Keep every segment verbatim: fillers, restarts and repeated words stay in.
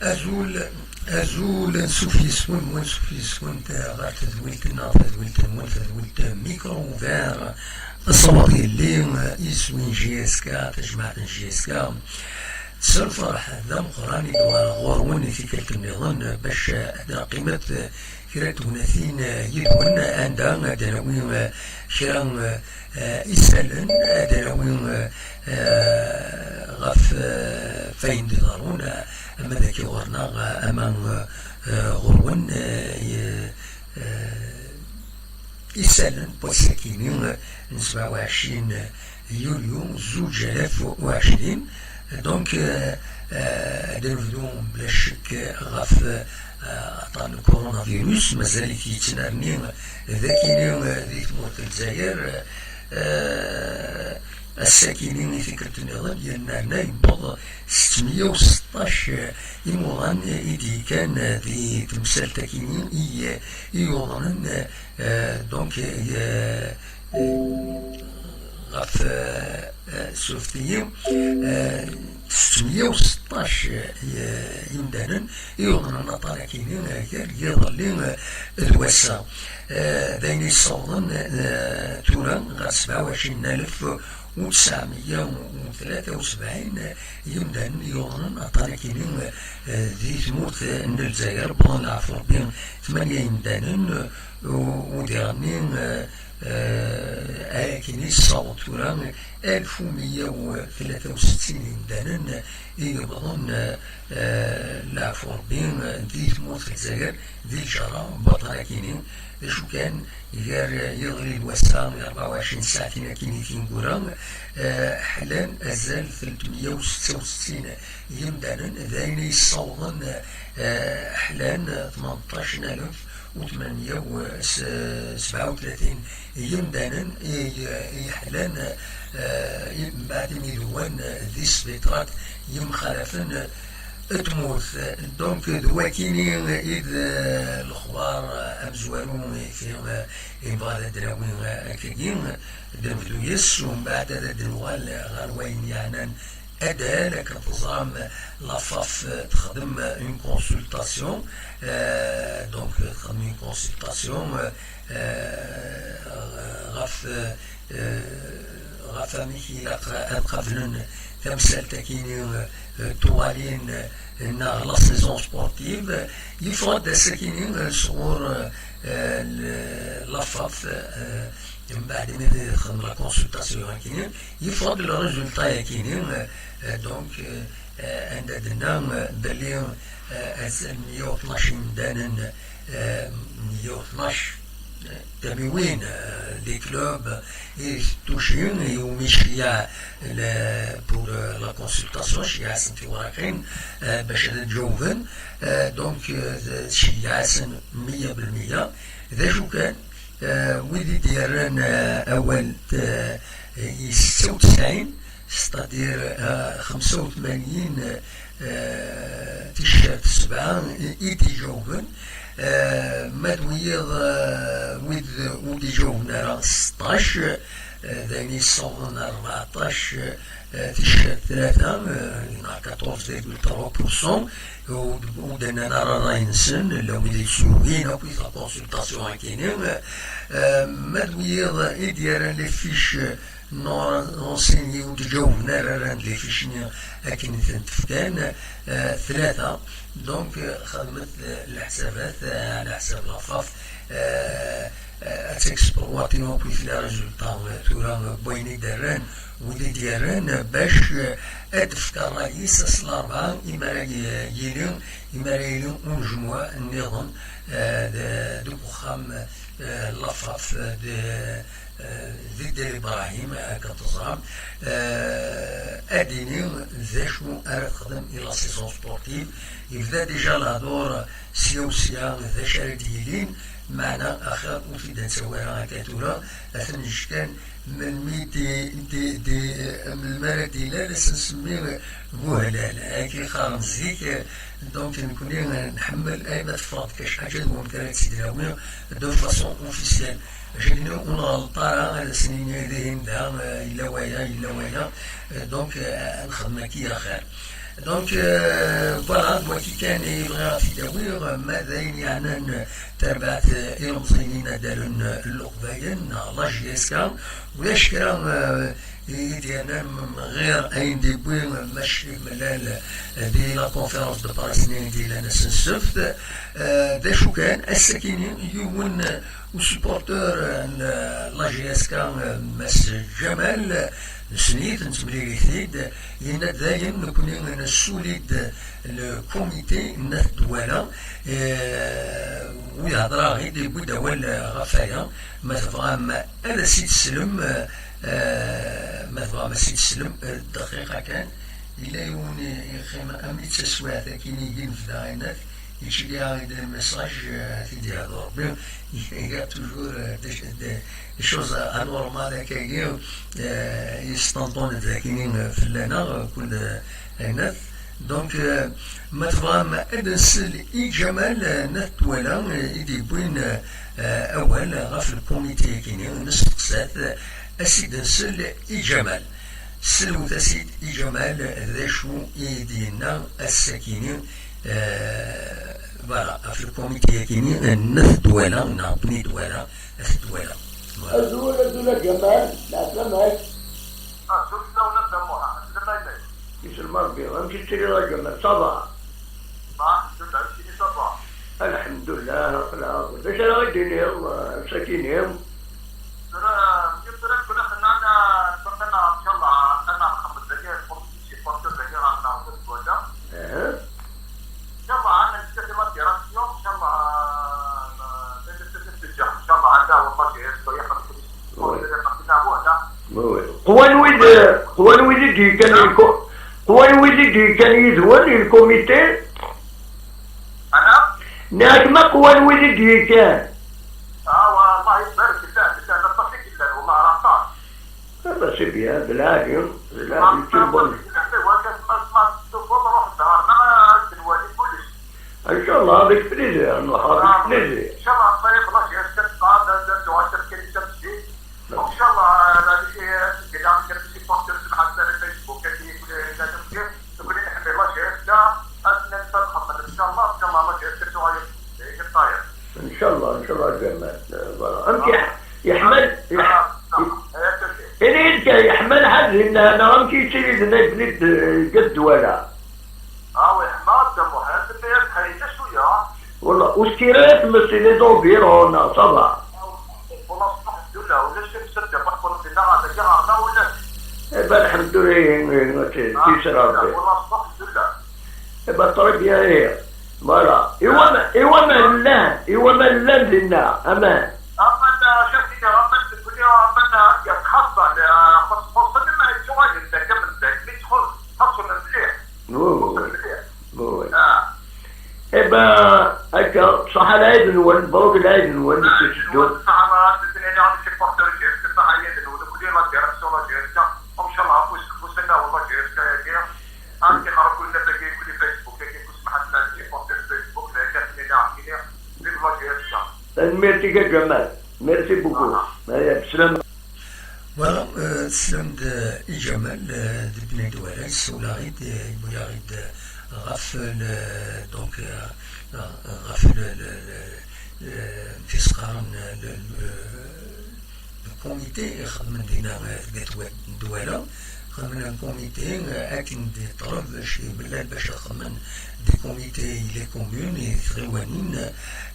Azul, azul, ansuf yes-wen, wansuf yes-went ɣer tedwilt-nneɣ, tadwilt-nwen, tadwilt Micro Ouvert, ṣṣwab yelli, iswi n J S K, tajmaɛt n J S K. S lferḥ d ameqqran i d-uɣaleɣ ɣur-wen i tikkelt nniḍen bac ad nqqimet kra n tegnatin yid-wen, anda ad d-nawi kra eh, isallen, ad d-nawi eh, eh, ɣef eh, wayen d-iḍerrun, eh, ama d akka ɣur-neɣ, eh, ama eh, ɣur-wen, eh, i- eh, isallen n wass-akini, eh, n sebɛa u ɛecrin yulyu zuǧ alaf u ɛecrin. Donc, eh, eh, ad nebdu bla ccek ɣef eh, aṭṭan n coronavirus, mazal-it yettnerni d akini, eh, di tmurt n Lezzayer. Eh, ass-akini i tikkelt nniḍen, yennerna yewweḍ settemya u seṭṭac imuḍan i d-yekkan di temsalt akini i i yuḍnen, eh, donc, eh, eh, ɣef, eh, eh, surfet-iyi, eh, settemya u seṭṭac, eh, imdanen i yuḍnen aṭṭan akini, eh, gar yiḍelli, eh, d wass-a. Eh, d ayen yessawḍen, eh, tura ɣer sebɛa u ɛecrin alef u tesɛemya u tlata u sebɛin yimdanen yuḍnen aṭṭan akini, eh, di tmurt n Lezzayer, wwḍen leɛfu Rebbi tmanya yimdanen, eh, u diɣenni, eh, eh, akken i yessaweḍ tura alef u meyya u tlata u settin yimdanen i yewwḍen, eh, eh, leɛfu Rebbi, eh, di tmurt n Lezzayer, di lǧara n waṭṭan akini. D acu kan, gar, eh, yiḍelli d wass-a, rebɛa u ɛecrin ssaɛtin akkin i tineggura, eh, ḥlan azal tlettmeyya u setta u settin yimdanen, d ayen i yessawḍen, eh, ḥlan tmenṭac n alef u tmenmeyya u sebɛa u tlatin yimdanen i, i yeḥlan, eh, i, mbeɛd imi dwan, eh, di sbiṭrat yemxalafen, eh, tmurt. Donc, d wakini i d, eh, lexbar, eh, amezwaru i fi, eh, i nebɣa ad d-nawi, eh, akkagi, d anebdu yes, umbeɛd ad d-nuɣal ɣer wayen yeɛnan adal, akken teẓram, la FAF texdem une consultation, euh, donc texdem une consultation, euh, euh, ɣef, euh, ɣef amek ilaq ad qablen tamsalt-akini, euh, tuɣalin, euh, neɣ la saison sportive, yeffeɣ-d ass-akini, euh, sɣur, euh, euh, le- la FAF, euh, mbeɛd imi texdem la consultation-akini, yeffeɣ-d le résultat-akini, euh, euh, donc, euh, euh, anda d-tenna, euh, belli, euh, azal meyya u tnac imdanen, euh, meyya u tnac, euh, tamiwin, euh, des clubs, i tucin, i umi ceyyeɛ le- pour, euh, la consultation, ceyyeɛ-asen tiwraqin, euh, bac ad ǧawben, euh, donc, euh, ceyyeɛ-asen meyya belmeyya. D acu kan, euh, wid i d-yerran, euh, awal, euh, i setta u tesɛin, c'est-à-dire, euh, xemsa u tmanyin, euh, ticcert sebɛa i, i d-iǧawben. Euh, ma d wiyiḍ, euh, wid ur d-iǧawben ara, seṭṭac, euh, d ayen yessawḍen ar rbeɛṭac, euh, ticcert tlata, euh, neɣ quatorze virgule trois pour cent, ur d-, ur d-nnan ara ṛṛay-nsen, llan wid i yesrugin akk i la consultation-akini. Euh, ma d wiyiḍ i d-yerran les fiches, n urenseigné ur d-ǧawben ara, rran-d les fiches-nni akken i tent-fkan, eh, tlata. Donc, eh, xedmet, eh, leḥsabat, eh, ɛla ḥsab la FAF, eh, eh, ad texploiti akk les résultats, eh, tura, eh, n wayen i d-rran, wid i d-yerran, eh, bac, eh, ad d-tefk ṛṛay-is ass n larebɛa, imi ara y-, yili, imi ara yili unejmuɛ nniḍen, eh, d-, deg uxxam, eh, la FAF, eh, d-, eh, di Dda Ibrahim, akken teẓram, eh, ad d-tini d acu ara texdem i la saison sportive. Yebda déjà lehdur sya u sya d acu ara d-yilin, meɛna axir ur t-id-nettawi ara akka tura, ad t-neǧǧ kan melmi di, di, di, melmi ara d-ilal, ad s-nsemmi Buhlal, akken i qqaren zik, donc nekni nḥemmel ayen ma teffeɣ-d kan ḥaǧa d wamek ara tt-id-nawi de façon officielle. Acu-nni ur nɣelleṭ ara, ad as-nini dihin da, eh, yella waya, yella waya. Eh, donc, eh, ad nexdem akka axir. Donc, eh, voilà, d wagi kan i bɣiɣ ad t-id-awiɣ, ma d ayen yeɛnan tarbaɛt, eh, ilemẓiyen inadalen, eh, n Leqbayel, neɣ la J S K, ulac kra, eh, i d-yernan ɣir ayen d-yewwi Mac Imlal di la conférence de presse-nni i d-yellan ass n ssebt. Eh, d acu kan, ass-akini, yiwen usupporter n la J S K, Mass Ǧamal, nessen-it, nettemlili-t-id, yenna-d dayen, nekni nessuli-d le comité n At Dwala, eh, u yehder-aɣ-id, yewwi-d awal ɣef waya, ma tebɣam ad as-id-teslem, eh, ma tebɣam ad as-id-teslem, eh, dqiqa kan, yella yiwen i, yeqqimen am taswiɛt akkin i yi-nefda ayen-at, yettili-aɣ-id message, euh, ad t-id-yehdu Rebbi. Il y a toujours, euh, des, des, des choses anormales akkagi, euh, yesṭenṭun-d akkin, euh, fell-aneɣ, euh, kul, euh, ayen-at. Donc, euh, ma tebɣam ad nsel i Ǧamal, euh, n At Dwala, euh, i d-yewwin, euh, euh, awal ɣef lkumiti-agi-nni, nesteqsa-t, euh, ad s-id-nsel i Ǧamal. Selwet-as-id i Ǧamal d acu i d-yenna ass-akini, eh, voilà, ɣef lkumiti-akini n At Dwala, neɣ Bni Dwala, At Dwala. Voilà. Azul, azul a Ǧamal, leɛfama-k? Azul fell-awen a Dda Muḥ, leɛfama-k? Yesselma Rebbi, amek i tettiliḍ a Ǧamal, ça va? Bah, alhamdulillah, amek i ça va? Alḥemdullah, aql-aɣ. D acu ara ɣ-d-tiniḍ, eh, ass-akini? Tura, tura nekni xennana, xennana, inchallah, xennana nxemmed dagi, nxemmed supporter dagi ɣer-neɣ, d wala. Aha. Inchallah, ad nettkel la direction, inchallah, eh, la direction teǧǧa, inchallah, anda wama ǧayet, tura yaxdem kul شيء. Oui. Tura yaxdem kul شيء, wala. Oui, oui. Qwan wid, qwan wid i d-yekkan, qwan wid i d-yekkan yid-wen, i lkumiti? Ana? Nniɣ-ak ma qwan wid i d-yekkan. Ah, wa, Allah ibarak, llan, llan, aṭas i yellan, wallah, rah aṭas. Ah, bah, c'est bien, d lɛali, d lɛali, c'est bon. Ma, ma, ma, ma, ma, ma, ruḥ-d ɣer-neɣ, ad nwali kullec. Inchallah, avec plaisir, nruḥ avec plaisir. Inchallah, ṭṭayeb, la J S K tesɛa, d, d, d, d, d, d, d, d, d, d, Inchallah, la, eh, la, la, supporter, subhanallah, Facebook, kif, eh, la, la, la, la, la, la, la, la, la, la, la, inchallah, inchallah, la J S K tuɣal d tayeḍ. Inchallah, inchallah, Ǧamal. Eh, voilà. Amek yeḥ-, yeḥma, yeḥ-, ah, ah, eh, ini-d kan, yeḥma lḥal dinna, neɣ amek yettili dinna, Bni d-, eh, Dwala? Ah oui, yeḥma Dda Muḥend, mais yeḥma yella cwiya. Wallah, ur skirat, mais c'est les environs, ça va. Wallah, alḥemdulillah, ulac tamsalt, ur qqlen dinna ɣer dagi ɣer-neɣ, ulac. Eh ben, alḥemdulillah, tisra Rebbi. Wallah, alḥemdulillah. Eh ben, très bien, eh. Voilà. Iwama, iwama llan, iwama llan dinna, aman. Aman, eh, acu ad k-iniɣ, aman, nekni, aman, eh, xaṣṣa, eh, xaṣṣa, xaṣṣa, ma yettuɣal-d akka, mi txuṣ, xaṣṣa mliḥ. Oui, oui, oui. Oui, oui. Ah. Eh ben, akka, ṣaḥa lɛid-nwen, mebṛuk lɛid-nwen, ah, i tetteddu. Ṣaḥa, ṣaḥa, ṣaḥa, ṣaḥa, ṣaḥa, Tanemmirt-ik a Ǧamal. Merci beaucoup. Aya, bslama. Voilà, euh, teslam-d, euh, i Ǧamal, euh, di Bni Dwala, yessawel-aɣ-id, euh, yewwi-aɣ-id, euh, ɣef le, donc, euh, euh, ɣef le, le, le, le, amek i s-qqaren, le, le, le Comité ixedmen dinna, eh, deg At Dwala, xedmen un comité, eh, akken d-yeṭleb Ccrif Bellal bac ad xedmen des comités i les communes, i tɣiwanin.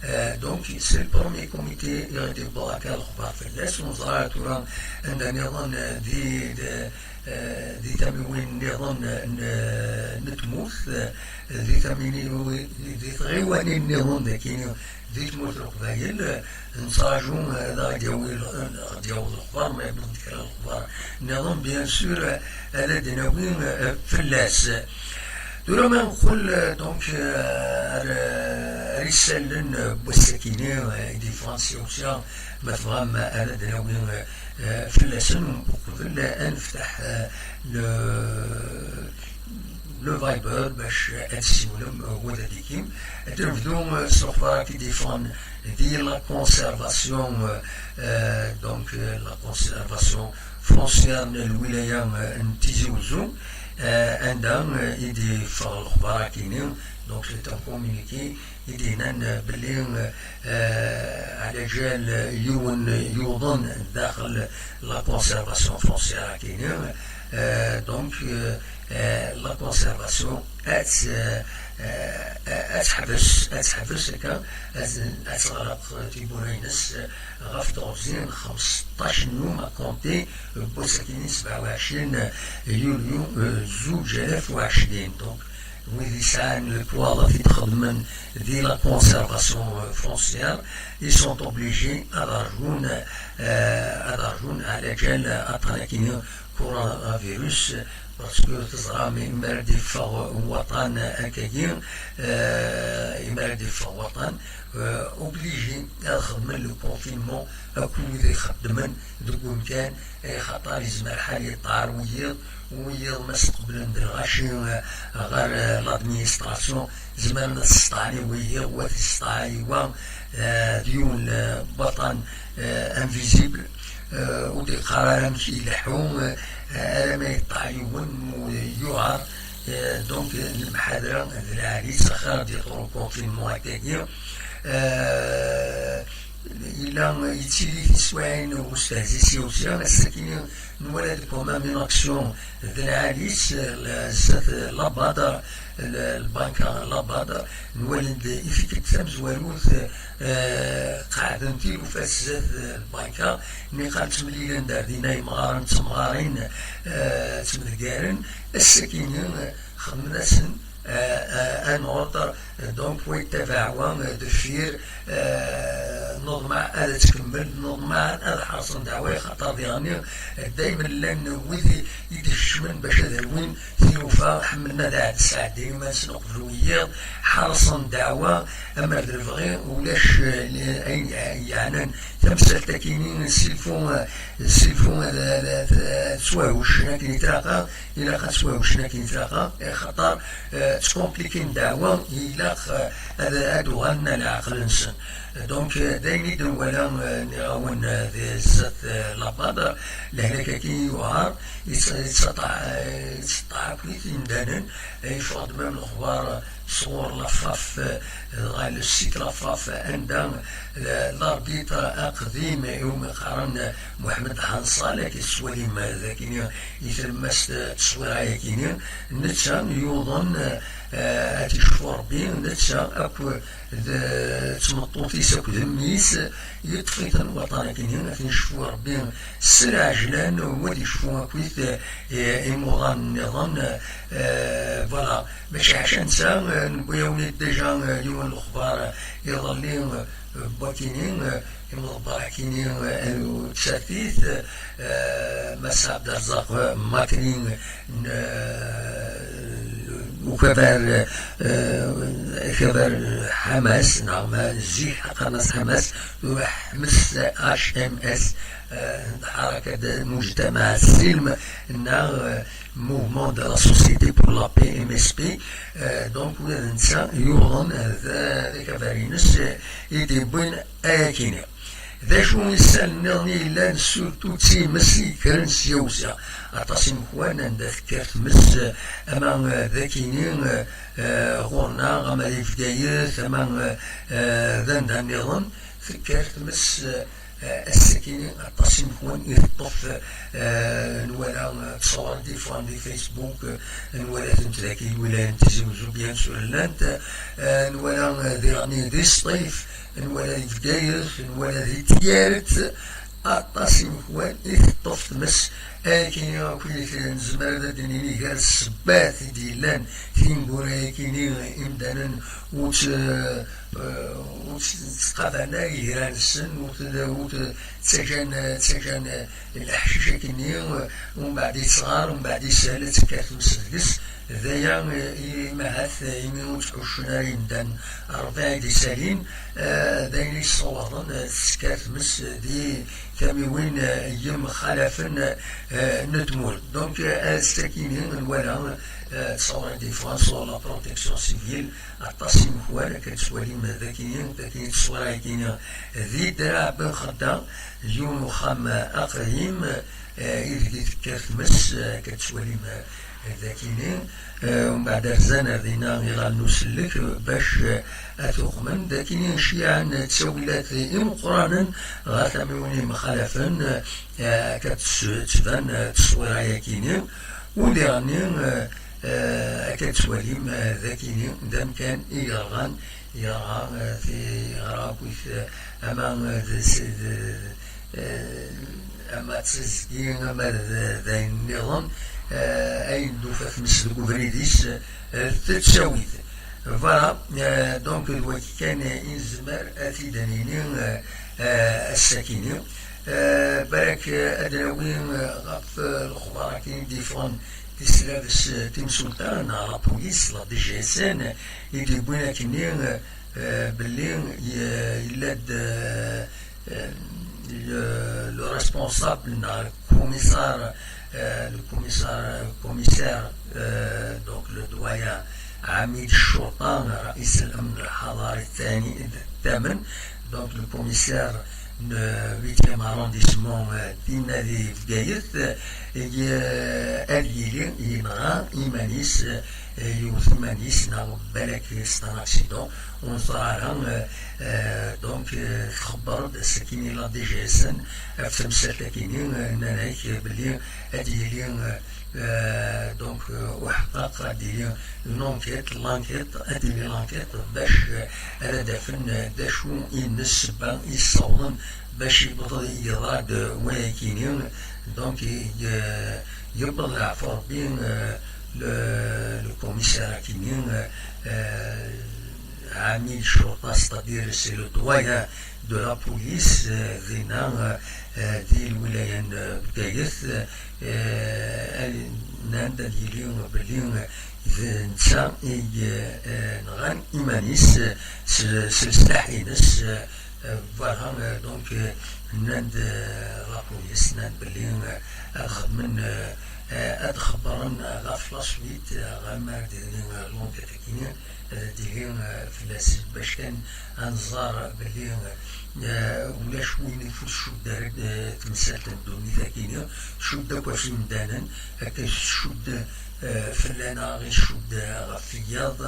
Eh, donc c'est le premier comité i ɣ-d-yewweḍ akka lexbar fell-as. Ur neẓri ara tura anda nniḍen, eh, di, di, eh, di tamiwin nniḍen, eh, n, n tmurt, eh, di tamiwin, di tɣiwanin nniḍen dagi di tmurt n Leqbayel, eh, nettraǧu, eh, ad aɣ-d-yawi, eh, ad aɣ-d-yaweḍ lexbar, ma yewweḍ-d kra n lexbar nniḍen, bien sûr, eh, ad d-nawi, eh, fell-as. Tura ma nqul, eh, donc, eh, ar, eh, ar isallen, eh, n wass-akini, eh, i d-yeffɣen sya u sya, ma tebɣam, eh, ad d-nawi, eh, eh, fell-asen, uqbel, eh, ad nefteḥ, eh, le, le Viber bac ad tessiwlem, eh, wa d adikim. Ad nebdu, eh, s lexbar-agi d-yeffɣen di la conservation, eh, eh, donc, eh, la conservation foncière n lwilaya, eh, n Tizi Uzzu, eh, anda, eh, i d-yeffeɣ lexbar-agi-ni, donc c'est un communiqué i d-yennan, eh, belli, eh, eh, ɛla ǧal, eh, yiwen yuḍen daxel la conservation foncière-agi-ni, eh, donc, eh, eh, la conservation ad, eh, eh, ad teḥbes, ad teḥbes akka, ad, ad teɣleq tiwwura-ines, eh, ɣef teɣzi n xmesṭac n yum à compter n wass-agi-ni sebɛa u ɛecrin yulyu, eh, zuǧ alaf u ɛecrin. Donc, wid yesɛan lekwaɣeḍ i d-xedmen di la conservation, euh, foncière, ils sont obligés ad rjun, euh, ad rjun ɛla ǧal aṭṭan-agi-ni coronavirus, parce que teẓram, mi ara d-yeffeɣ waṭṭan akkagi, euh, mi ara d-yeffeɣ waṭṭan, euh, obligés ad xedmen le confinement akked wid ixeddmen deg umkan, axaṭer yezmer lḥal yeṭṭar wiyiḍ, wiyiḍ ma sqeblen-d lɣaci, eh, ɣer, eh, l'administration, zemren ad sṭaɛen i wiyiḍ, wa t-isṭaɛ i wa, eh, d yiwen, eh, n waṭṭan, eh, invisible, eh, ur d-iqqar ara amek ileḥḥu, eh, alamma yeṭṭaɛ yiwen, mu-, yuɛer, eh, donc, eh, lemḥadra d lɛali, s axir ad d-yeḍru confinement akkagi. Eh, Yella yettili tiswiɛin ustehzi sya u sya, ass-agi nwala-d quand même une action d lɛali-s, l-, zdat Labad, l-, lbanka Labad, nwala-d ifik-d tamezwarut, eh, qeɛden tilufa zdat lbanka, niqal ttemlilen-d ar dinna yemɣaren d temɣarin, eh, ttemdegaren, ass-agi-nni, eh, xedmen-asen euh, euh, un ordre, euh, donc, wa yettabaɛ wa, euh, deffir, euh, neḍmeɛ ad tkemmel, neḍmeɛ ad ḥerṣen ddeɛwa, axaṭer diɣen, euh, daymen llan wid i, i d-ikecmen bac ad rwin tilufa, ḥemmlen ad ɛed-, sɛeddin iman-nsen uqbel wiyiḍ, ḥerṣen ddeɛwa, amer d lebɣi, ulac, euh, ayen yeɛnan tamsalt-akini, s'il faut, euh, s'il faut, euh, ad, ad, ad, ad ttwahwcen akken i tlaqa, ilaq ad ttwahwcen akken i tlaqa, axaṭer, eh, ttkomplikin ddeɛwa, ilaq, eh, ad, ad uɣalen ar leɛqel-nsen. Donc, eh, d ayen i d-nwala, eh, nniɣ-awen, eh, di zdat, eh, Labad, lehlak-agi yuɛer, yettseṭṭaɛ, eh, yettseṭṭaɛ akk imdanen, eh, yeffeɣ-d même lexbar, eh, sɣur la FAF, eh, dɣa le site la FAF, anda, eh, l'arbitre aqdim iwumi qqaren, eh, Muḥemmed Ḥanṣal, akken tettwalim, eh, dagini i tlemmast, eh, tteswira-yagini, netta yuḍen, eh, ad t-yecfu Rebbi, netta akk d tmeṭṭut-is akked mmi-s, yeṭṭef-iten waṭṭan-agini, ad ten-yecfu Rebbi s lɛejlan, u ad yecfu akkit, eh, imuḍan nniḍen, eh, voilà. Mačči ḥaca netta, eh, newwi-yawen-id déjà, eh, yiwen n lexbar, eh, iḍelli, eh, n wakini, eh, imḍebber akini, eh, n tsertit, eh, Mass Abderrazaq, eh, Makri, n, eh, ukabar, eh, ukabar Ḥamas, neɣ ma zik qqaren-as Ḥamas, tura Ḥmes, H M S, eh, Ḥarakat Mujtamaɛ Silm, neɣ, eh, Mouvement de la Société pour la Paix, M S P, eh, donc, ula d netta yuḍen, eh, d, d akabar-ines, eh, i d-yewwin ayakini. D acu isal nniḍen i yellan, surtout d times i yekkren sya u sya? Aṭas imekwan anda tekker tmes, eh, ama, eh, d akini, eh, eh, ɣur-neɣ, ama di Bgayet, ama, eh, eh, d anda nniḍen, tekker tmes, eh, Ass-agi aṭas imekwan i teṭṭef, eh, nwala, eh, ttṣawren-d yeffɣen di Facebook, eh, nwala-tent dagi lwilaya n Tizi Uzzu, bien sûr llant, eh, nwala, eh, diɣen di Sṭif, nwala di Bgayet, nwala di Tyaret, aṭas imekwan i teṭṭef tmes. Ayagi akk nezmer ad d-nini gar ssebbat i d-yellan tineggura-agi, imdanen ur tt-, eh, ur tt-, ttqabalen ara igra-nsen, ur t-, ur t-, ttaǧǧan, ttaǧǧan, eh, leḥcic akkenni, eh, umbeɛd yettɣar, umbeɛd yeshel, ad tekker tmes deg-s. D aya, eh, i, mahat, eh, imi ur ttḥuccun ara yimdanen ṛṛbiɛ i d-isalin, eh, d ayen i yessawaḍen, eh, tekker tmes di tamiwin, eh, yemxalafen, eh, n tmurt. Donc, eh, ass-agi nwala, eh, ttṣawren-d yeffɣen sur la protection civile, aṭas imekwan akka tettwalim dagi, dagi ttṣwira-agi di Draɛ Ben Xedda, yiwen uxxam aqdim, eh, ideg i tekker tmes, eh, akka tettwalim, eh, dagi. Eh, umbeɛd rzan ar dinna iɣallen n usellek bac, eh, ad t-uqmen. Dagi ceyɛen ttawilat imeqqranen ɣer tamiwin yemxalafen, eh, akka tt-, tettban, eh, ttṣwira-yagi. U diɣenni, eh, eh, akka tettwalim, eh, dagi d amkan i yerɣan, yerɣa, eh, ti-, yerɣa akkit, eh, ama, eh, d, d, eh, ama d tiẓgi, ama d, d ayen nniḍen, eh, ayen d-tufa tmes deg ubrid-is, eh, tettawi-t. Voilà, eh, donc d wagi kan i nezmer ad t-id-nini, eh, eh, ass-agi. Eh, balak, eh, ad nawi, eh, ɣef, eh, lexbar akken i d-yeffɣen di tesdawit, eh, timsulta neɣ la police, la D G S N, i d-yewwin akkenni, eh, eh, belli, eh, yella-d, eh, eh, le, le responsable neɣ le commissaire, eh, le commissaire, commissaire, eh, donc le doyen, ɛamid ccuṛṭa, رئيس الأمن الحضري الثاني, الثامن, donc le commissaire n huitième arrondissement, eh, dinna di Bgayet, eh, ad yili yenɣa iman-is, eh, yewwet iman-is, neɣ balak c'est un accident, ur neẓri ara, eh, eh, donc, eh, txebber-d ass-agi la D G S N ɣef temsalt-agi, eh, nnan-ak belli ad yili, eh, eh, donc, eh, uḥeqqaq, ad yili une enquête, l'enquête, ad yili l'enquête, bac, eh, ara d-afen, eh, d acu i d ssebba i yessawḍen bac yewweḍ yeḍra-d wayagi-nni. Donc, i, eh, yewweḍ leɛfu Rebbi, eh, le, le commissaire-agi-nni, eh, eh, ɛamid ccuṛṭa, c'est-à-dire c'est le doyen de la police, eh, dinna, eh, di lwilaya n Bgayet, eh, nnan-d ad yili belli d netta i, eh, nɣan iman-is s, s leslaḥ-ines, eh, voilà, eh, donc, eh, nnan-d, eh, la police, nnan-d belli, eh, ad xedmen, eh, eh, ad xebbren, eh, ɣef la suite, eh, ɣer mi ara d-tili, eh, l'enquête-agi, ad d-tili, eh, fell-as, bac kan ad nẓer belli, eh, ulac win i ur tcudd ara, eh, temsalt n ddunit-agi, tcudd akk ɣef yimdanen, akka tcudd, eh, fell-aneɣ, i tcudd ɣef wiyaḍ,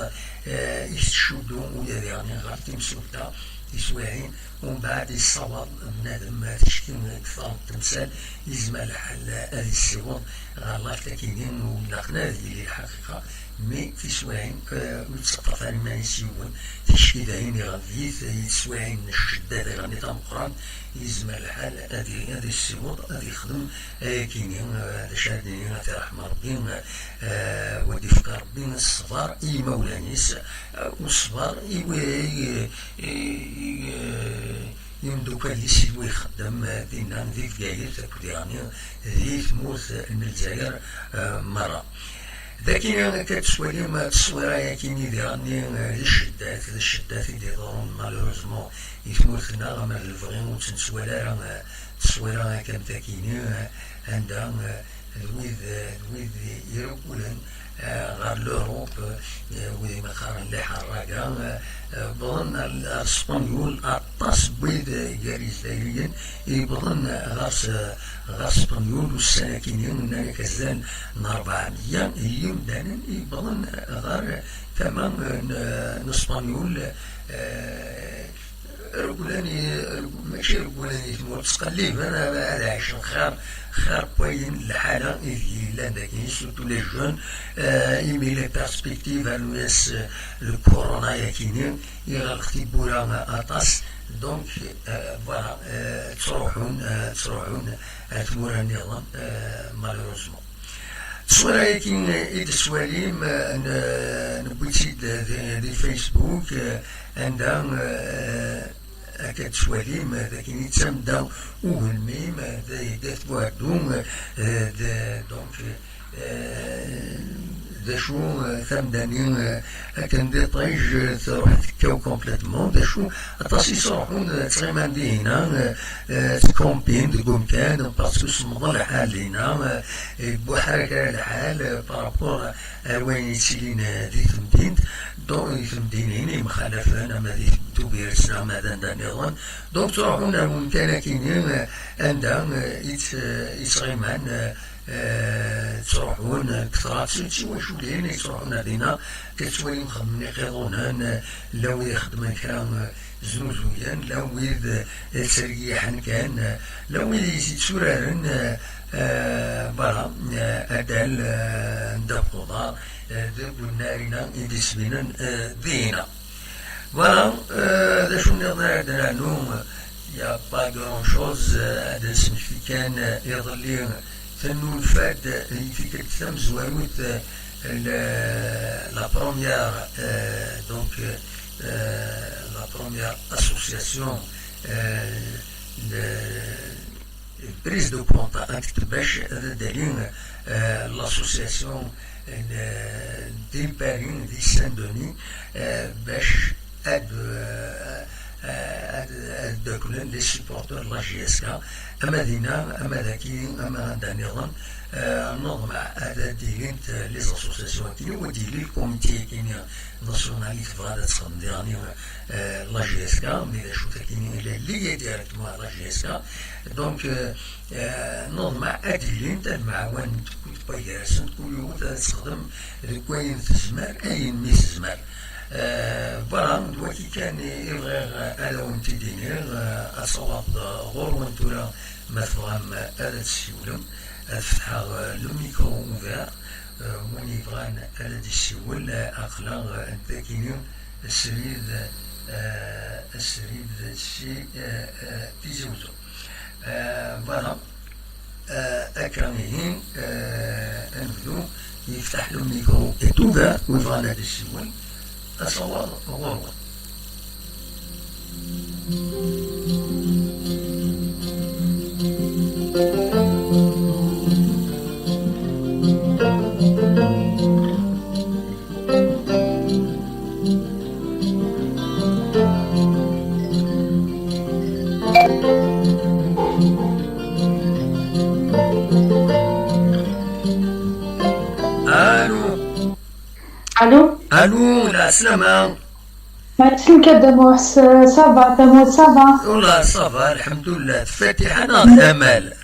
eh, i tettcuddu ula diɣen ɣer timsulta, tiswiɛin, umbeɛd yessawaḍ bnadem ticki deg taɣeṭ n temsal, yezmer lḥal ad yessiweḍ ɣer l'acte-agi-nni, ur ilaq ara ad yili lḥaqiqa, mi tiswiɛin, eh, ur yettaṭṭaf ara iman-is yiwen, ticki dayen iɣelb-it, i teswiɛin n ccedda diɣen tameqqrant, yezmer lḥal ad y-, ad yessiweḍ, ad yexdem ayagi-nni, eh, d acu ara d-nini, ad t-iṛḥem Ṛebbi, eh, wa d-ifka Ṛebbi ṣṣber i yimawlan-is, eh, u ṣṣber i, i, i, i, eh, imeddukal-is i wa ixeddem, eh, dinna di Bgayet akked yeɣni di tmurt n Lezzayer, eh, merra. Dagi akka tettwalim, eh, tteswira-yagi-nni diɣen, eh, d cceddat, d cceddat i d-iḍerrun malheureusement i tmurt-nneɣ, ama d lebɣi ur tt-nettwali ara, eh, tteswira akka am tagi-nni, eh, anda, eh, d wid, d wid iregglen, eh, ɣer l'Europe, eh, wid i qqaren les Harraga, eh, eh, wwḍen ar, ar Spenyul, aṭas n wid, eh, gar Yizzayriyen i yewwḍen, eh, ɣer s-, ɣer Spenyul ussan-agi-nni, nnan-ak azal n ṛebɛemya n yimdanen i yewwḍen, eh, ɣer tama, eh, n, n Spenyul, eh, Rewlen i, mačči rewlen i tmurt, ttqelliben ad ɛicen xir, xir n wayen lḥala ideg llan dagi, surtout les jeunes, euh, imi les perspectives, rnu-yas, euh, le corona yakini, iɣelq tiwwura aṭas, donc, euh, voilà, euh, ttruḥun, euh, ttruḥun ar tmura nniḍen, euh, malheureusement. Tteswira-agi i d-tettwalim, eh, n-, newwi-tt-id di, di Facebook, eh, anda, eh, akka d-tettwalim, eh, d akken i d tamda ugelmim, eh, d, d At Buɛeddu, eh, d, donc, eh, d acu, eh, tamda-nni, eh, akken d iṭij, eh, truḥ tekkaw complètement, d acu, aṭas i sruḥun, eh, ttɣiman dihina, eh, eh, ttkampin deg umkan, parce que semmeḍ lḥal dinna, eh, yewwa ḥarak lḥal, eh, par rapport ar wayen yettilin, eh, di temdint, donc di temdinin yemxalafen, ama di Tubiret, ama d anda nniḍen, donc ttruḥun ar umkan akini, eh, anda, eh, i tt-, eh, i ttɣiman, eh, eh, ttruḥun, eh, kter-, d tiwaculin i ttruḥun ar dinna, akka ttwalin xeddmen iqiḍunen, eh, llan wid ixeddmen kra, eh, znuzuyen, llan wid, eh, ttergiḥen kan, eh, llan wid yetturaren, eh, eh, voilà, eh, adal, eh, n ddabex uḍar, eh, deg unnar-inna i d-isbinen, eh, dihina. Voilà, euh, d acu nniḍen ara d-nernu, il y a pas grand chose, euh, ad d-nesmekti kan, euh, iḍelli tennulfa-d, euh, i tikkelt tamezwarut, euh, le-, la première, euh, donc, euh, la première association, euh, le-, prise de contact bac ad d-tali, euh, l'association, euh, d'Impari di Saint-Denis, euh, bac ad, euh, euh, ad, ad ddaklen les supporters de la J S K, ama dinna, ama daki, ama anda nniḍen, euh, neḍmeɛ ad d-ilint, euh, les associations akkin, wa d-yili le comité akkin national i tebɣa ad txedem diɣen, euh, la J S K, mais d acu-t akkin, il est lié directement à la J S K. Donc, euh, euh, neḍmeɛ ad d-ilint, ad mɛawanent kul twa gar-asent, kul yiwet ad texdem deg wayen tezmer, ayen mi tezmer. Euh, voilà, d wagi kan i, i bɣiɣ, euh, ad awen-t-id-iniɣ, euh, ad tawaḍ, euh, ɣur-wen tura, ma tebɣam, euh, ad tessiwlem, ad fetḥeɣ, euh, le micro ouvert, euh, win yebɣan ad d-yessiwel, euh, aql-aɣ, euh, nekkini srid, euh, srid si, euh, euh, Tizi Uzzu. Euh, voilà. Euh, akka ihi, euh, anebdu, yeftaḥ le micro et tout, euh, wi bɣan ad yessiwel, asawaḍ ɣur-wen. Allô. Allô. Allô, la salama. Merci, Kadamos. Ça va, Tamos, ça va. Wallah, ça va, alhamdulillah. Fatiha, na, amal.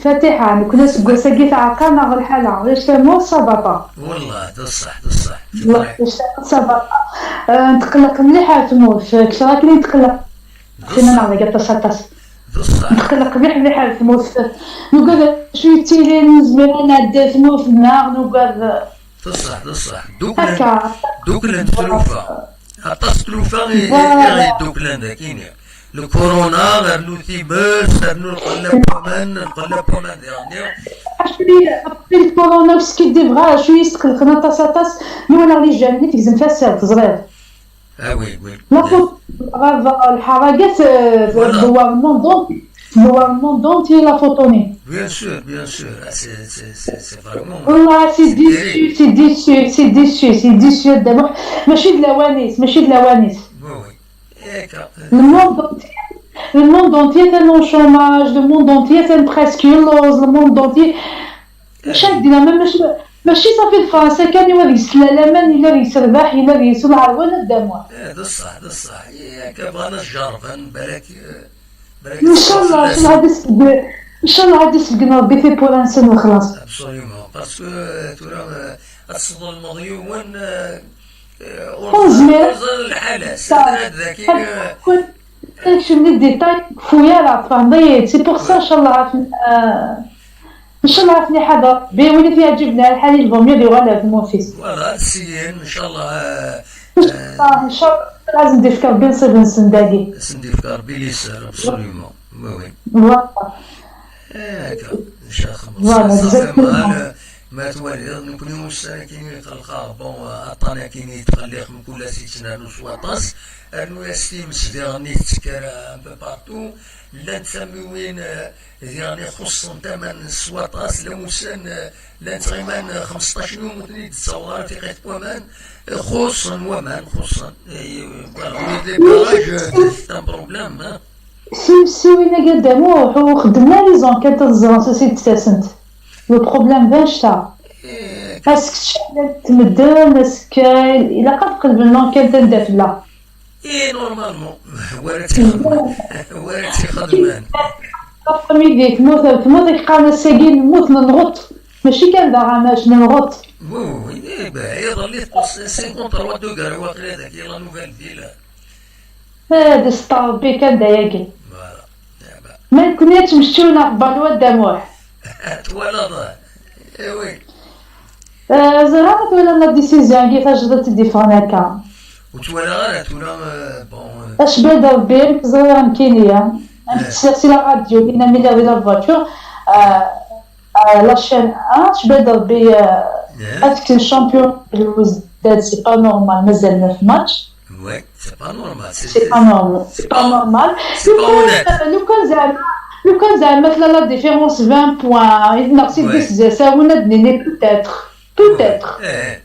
Fatiḥa, nekkni aseggas-agi teɛreq-aneɣ lḥala, ulac tamurt, ça va pas. Wallah, d ṣṣeḥ, d ṣṣeḥ. Wallah, ulac tamurt, ça va pas. Euh, netqelleq mliḥ ar tmurt, kter akken i netqelleq. D ṣṣeḥ. Ttini-aneɣ dagi aṭas, aṭas. D ṣṣeḥ. Netqelleq mliḥ, mliḥ ar tmurt. Nugad acu yettilin, nezmer ad nɛeddi ar tmurt-nneɣ, nugad. D ṣṣeḥ, d ṣṣeḥ. Ddukklen, akka. Ddukklen tlufa. Aṭas tlufa i, i, i ɣ-idduklen dagi-ni. Lkuruna, rnu times, rnu lqella n waman, lqella n waman diɣenni. Acu i, après lkuruna, ur skiddibeɣ ara, acu i yesqelqen aṭas, aṭas, mi walaɣ les jeunes-nni tegzem tasa, teẓriḍ. Ah oui, oui. La faute, ɣer lḥaragat, euh, voilà. Dewwar le monde entier, dewwar le monde entier la faute-nni. Bien sûr, bien sûr. Ah, c'est, c'est, c'est, c'est vraiment, والله c'est déçu, c'est déçu, c'est déçu, c'est déçu, a Dda Muḥ. Mačči d lawan-is, mačči d lawan-is. Oui, oui. Le monde entier, le monde entier est en chômage, le monde entier est presque close, le monde entier. Chaque dynamique, mačči, mačči صافي d Fransa kan i wa deg-s la laman, yella deg-s rrbeḥ, yella deg-s ur nɛerrew ara ddamwa. Eh, d ṣṣeḥ, d ṣṣeḥ. Akka bɣan ad jerrben, balak, eh, balak. Ncallah, ncallah ad isbeggen, ncallah ad isbeggen Rebbi tiwwura-nsen wexlaṣ. Absolument, parce que, eh, tura, eh, ad tesḍelmeḍ yiwen, eh, eh, ur nezmir. Ur ẓer lḥala-s. Ad daki, eh, Kcem di détail, fu ara tfehmeḍ-iyi-d. C'est pour ça, ncallah, ɣef, euh, ncallah ɣef niḥader. Bi win i t-yeɛǧiben lḥal, il vaut mieux yuɣal ar tmurt-is. Voilà, syin, ncallah, euh, ncallah, ncallah, ad sen-d-ifk Rebbi nnṣib-nsen dagi. Ad sen-d-ifk Rebbi liser, absolument. Oui, oui. Voilà. Eh, akka, ncallah. Voilà, ça, ça fait exactement. Mal, ma twaliḍ, nekkni ussan-agi iqelleq-aɣ, bon, aṭṭan-agi yettqelliq mkul ass yettnernu s waṭas, rnu-yas times diɣen i tekker un peu partout, llant tamiwin, eh, diɣen ixuṣṣen aman s waṭas, llan wussan, eh, llan ttɣiman, eh, xemseṭṭac yum ur ten-id-ttaweḍ ara tiqit n waman, eh, xuṣṣen waman, xuṣṣen. Eh, voilà, au niveau des barrages, eh, c'est un problème, hein. Timensiwin-agi a Dda Muḥ, ur xeddmen ara les enquêtes ad ẓren s acu i d-ttasent. Le problème d annect-a. Asek ttcehhilen medden, asek ilaq ad qelben l'enquête anda tella. Eh, normalement, wara tt-ixedmen. Wara tt-ixedmen. La famille di tmurt, tmurt i yeqqaren ass-agi nemmut nenɣeṭ. Mačči kan d aɣamac, nenɣeṭ. Oui, oui, eh ben, iḍelli tqus cinquante-trois degrés waqila dagi la Nouvelle Ville. Eh, d sṭar Rebbi kan d ayagi. Voilà. Eh ben. Ma nekkni ad ttmecčiwen ɣef balu a Dda Muḥ. Twalaḍ? Eh oui. Eh, ẓriɣ ma twalaḍ la décision-agi tajdiṭ i d-yeffɣen akka. Ur tt-walaɣ ara, tura, eh, bon, eh. Acbal d Rebbi, amek ẓriɣ nekkini, eh. Amek ttesliɣ si la radio, mi lliɣ di la voiture, eh, eh, la chaîne un, acbal d Rebbi, eh, ad kksen champion Belouizdad, c'est pas normal, mazal neuf matchs. Ouais, c'est pas normal. C'est pas normal. C'est pas normal. C'est pas honnête. Lukan, euh, lukan zeɛma, lukan zeɛma tella la différence vingt points, neɣ si dix-huit, ad nini peut-être. Peut-être. Eh.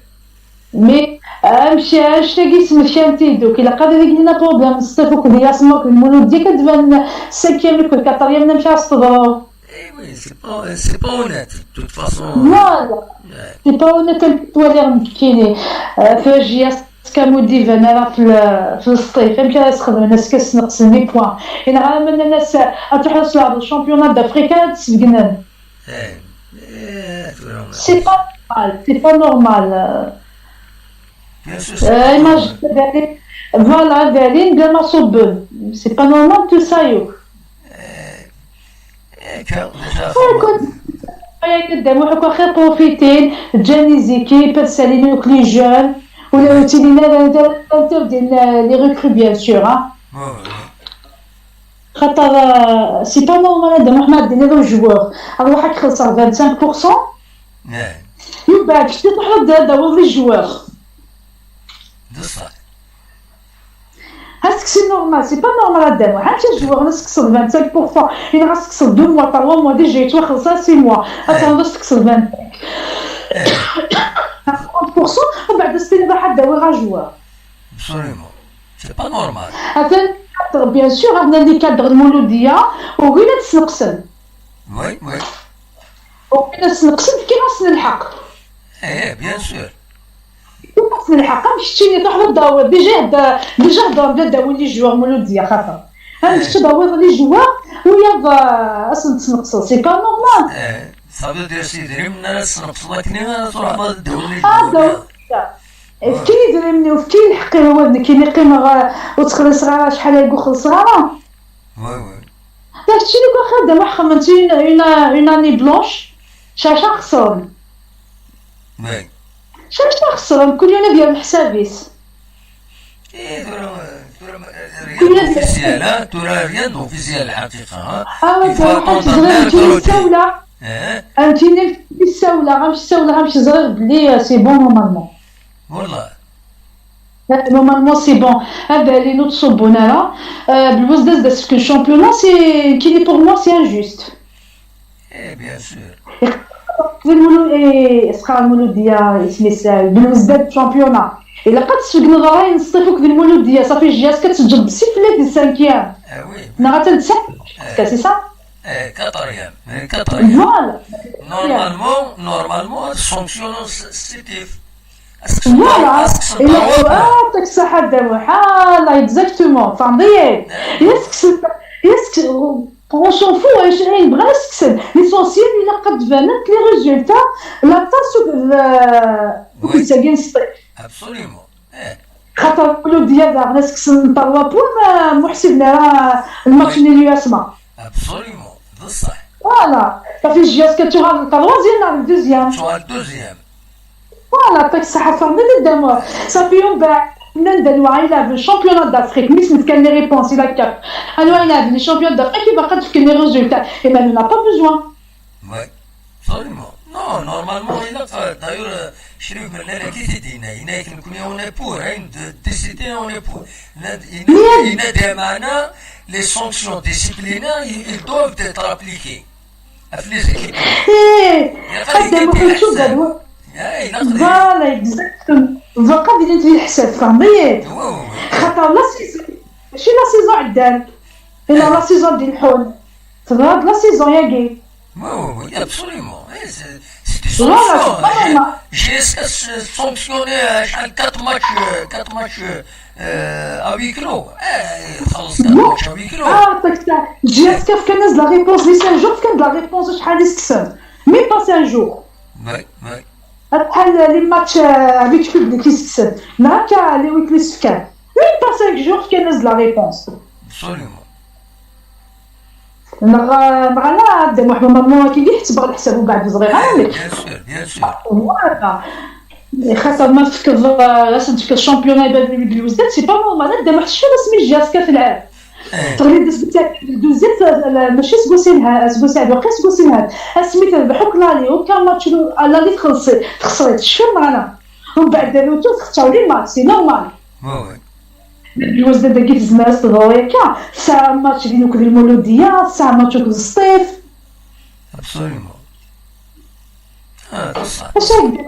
Mais, euh, amek, annect-agi smetkan-t-id, donc, ilaq ad yili un problème, c'est-à-dire que Yasma d Lmulud, dès que devant cinquième, quatrième, amek ara s-teḍru. Eh oui, c'est pas, c'est pas honnête, de toute façon. Voilà. Ouais. C'est pas honnête, amek ttwaliɣ nekkini. Euh, Fajias, Kamu d-iban ara f l-, f Lsṭif. Amek ara s-xedmen, est-ce que sneqsen les points? Yenɣa aman-nnes ad truḥeḍ ad tleɛbeḍ championnat d'Afrique, ad t-sbegnen. Eh, eh, tura. C'est pas normal, c'est pas normal. Bien sûr, c'est pas normal. Euh, imagine, voilà, Berlin, bla ma ṣubben. C'est pas normal, tout ça, yo. Eh, Akka, d acu ara xedmeɣ? Ay, Dda Muḥ, akk axir profitin, ǧǧan les équipes, ad salin akk les jeunes, ula ur ttilin ara, ara interdin les recrues, bien sûr, hein. Ouais, ouais, ouais. Xaṭer, euh, c'est pas normal, a Dda Muḥ, ma ad d-tiniḍ i joueur, aruḥ ad k-xellṣeɣ vingt-cinq pour cent. Ouais. Yuba, kečč, truḥeḍ ad d-tawiḍ les joueurs. D ṣṣeḥ. Est-ce que c'est normal? C'est pas normal, a Dda Muḥ. Amek ad joueur ad s-tekkseḍ vingt-cinq pour cent? Yenɣa ad s-tekkseḍ deux mois, trois mois, déjà yettwaxelleṣ six mois. Ad tɛawdeḍ ad s-tekkseḍ vingt-cinq pour cent, umbeɛd ad s-tiniḍ ad d-awiɣ ajoueur. Absolument. C'est pas normal. Atan cadre, bien sûr, atan les cadres n Lmuludiya, ugin ad t-sneqsen. Oui, oui. Ugin ad t-sneqsen, fkiɣ-asen lḥeqq. Eh, bien sûr. Fkiɣ-asen lḥeqq, am keččini, truḥeḍ ad d-tawiḍ. Déjà, déjà heddren bla d-awin les joueurs n Lmuludiya, xaṭer. Am kečč ad d-tawiḍ les joueurs, wiyaḍ, euh, ad sen-tesneqseḍ. C'est pas normal. Eh, ça veut dire s idrimen ara tesneqseḍ akken ara truḥeḍ ad d-tawin les joueurs. Ah, d-awiḍ. Efk-iyi idrimen-iw, efk-iyi lḥeqq-iw, ad nekkini qqimeɣ, euh, ur ttxelliṣeɣ ara acḥal ay ur xellṣeɣ ara. Ouais, ouais. D keččini, quoi, xir d ameḥxem, une, une, une année blanche, caca xesren. Ouais. Caca xesren, kul yiwen ad yerr leḥsab-is. Eh, tura, tura, rien d'officiel, hein, tura, rien d'officiel, lḥaqiqa, hein. Ah ouais, il faut attendre mercredi. Ssawleɣ. Eh? Am tin i ssawleɣ, amek ssawleɣ, amek ẓriɣ belli, euh, c'est bon, normalement. Wallah. Normalement, c'est bon. Ah ben, les notes sont bonnes, là. Euh, Belouizdad, c'est que le championnat, c'est, qui est pour moi, c'est injuste. Eh, bien sûr. Lmulu-, eh, sxar Lmuludiya, isem-is, euh, Belouizdad championnat. Ilaq ad tesbegneḍ ṛṛay n Sṭif akked Lmuludiya, ça fait jusqu'à teǧǧeḍ siflet di cinquième. Ah oui, oui. Neɣ atan d cinq, eh, c'est ça? Eh, quatrième, eh, quatrième. Voilà. Normalement, normalement, ad sanctionner s-, Sṭif. Voilà. Ah, tak saḥa Dda Muḥ. Ah, exactement. Tfehmeḍ-iyi? Yes, on s'en fout, ayen bɣan ad s-kksen. L'essentiel, ilaq ad d-banent les résultats, la tasse, euh, oui, akked tagi n Sṭif. Absolument. Eh. Xaṭer Mouloudia daɣen ad s-kksen trois points, ma, ma ḥsiben ara lmatch-nni n U S M A. Absolument, d ṣṣeḥ. Voilà, ça fait J S K tuɣal la troisième neɣ la deuxième. Tuɣal deuxième. Voilà, ṭṭik ṣṣeḥḥa Ferdi d Dda Muḥ. Ça fait umbeɛd nnan-d anwa i ilɛeben championnat d'Afrique, mi s-nefkan les réponses i la CAF. Anwa i ilɛeben les championnats d'Afrique, i baqa d-fken les résultats. Et ben, on n'a pas besoin. Ouais, absolument. Non, normalement, il a, d'ailleurs, euh, Chérif Bellal qui s'est dit, il a, il a, il a, on est pour, hein, de, décider, on est pour. Il a, il a, il a des manas, les sanctions disciplinaires, ils, ils doivent être appliquées. Ɣef les équipes. Eh, il a fallu Xaṭer ma kuntu gad wa. Voilà, exactement. Bɣa ad ilint di leḥsab, tfehmeḍ-iyi-d. Oui, oui, oui. Xaṭer la saison, mačči la saison ɛeddan. Ila la saison d-ileḥḥun. Teḍra-d la saison-agi. Oui, oui, oui, absolument. Oui, c'est, c'est des sanctions. Voilà, c'est pas normal. J'ai, j'ai sanctionné, euh, quatre matchs, euh, quatre matchs, euh, euh, à huis clos. Eh, خلص quatre matchs à huis clos. Ah, ṭṭik ṣṣeḥḥa. J S K fkan-as la réponse, les cinq jours, fkan-d la réponse, acḥal i s-kksen. Même pas cinq jours. Oui, oui. Acḥal les matchs, euh, avec public i s-kksen. Neɣ akka les huis clos i s-fkan. Même pas cinq jours, fkan-as la réponse. Absolument. Neɣ, neɣ ala, Dda Muḥ, normalement, akken i ḥesbeɣ leḥsab, umbeɛd ur ẓriɣ ara nekk. Bien sûr, bien sûr. Voilà. Xaṭer ma tefkeḍ, euh, ad sen-tefkeḍ championnat i Bab Lwezdat, c'est pas normal. Dda Muḥ, tecfiḍ asmi J S K telɛeb. Eh. Teɣli-d aseggas-a, d uzet, la, mačči aseggas yelhan, aseggas-a, d waqil aseggas yelhan. Asmi terbeḥ akk lali, aucun match, lali txelṣ-, texṣer-it, tecfiḍ neɣ ala? Umbeɛd, retour, textaw les matchs, c'est normal. Ouais, ouais. Lwezdat dagi tezmer ad s-teḍru akka, tesɛa match din akked Lmuludiya, tesɛa match akked Sṭif. Absolument. Ah, d ṣṣeḥ. Acu ara k-d-iniɣ,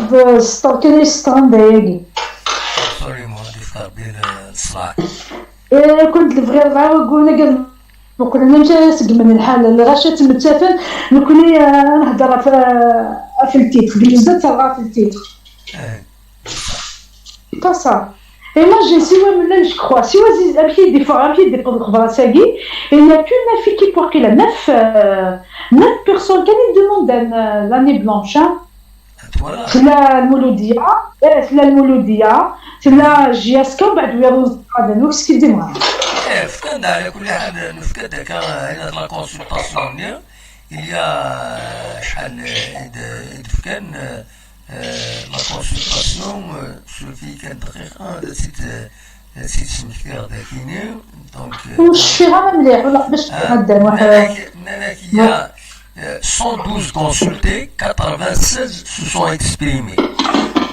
waḥed sṭer kan i sṭren d ayagi. Absolument, ad ifk Rebbi l-, leṣlaḥ. Eh, kent lebɣi rebɛa wagguren-agi ad muqlen amek ara segmen lḥal, lɣaci ad ttmettaten, nekni, eh, ad nehder ɣef, eh, ɣef ltitr, Lwezdat terɣa ɣef ltitr. Eh. C'est pas ça. Imagine, siwa Mennun, je crois, siwa Ziz-, amek i d-iffeɣ, amek i d-iwweḍ lexber ass-agi, il n'y a que neuf équipes waqila, neuf, euh, neuf personnes kan i d-demandent, euh, l'année blanche, hein. Voilà. Tella Lmuludiya, eh, tella Lmuludiya, tella J S K, mbeɛd wiyaḍ ur ẓriɣ ad anwa, qu'est-ce qu'il demande. Eh, fkan-d, ɛla kulli ḥal, nefka-d akka, eh, la consultation-nni, il y a, eh, acḥal, eh, i d-, i d-fkan, eh, Euh, la consultation, euh, suffit kan dqiqa, ad tt-id, ad tt-id-smektiɣ dakini. Donc, euh, ur cfiɣ ara mliḥ, wala qbel cfiɣ, ah, a Dda Muḥ. Nnan-ak, nnan-ak, il y a, euh, cent douze consultés, quatre-vingt-seize se sont exprimés.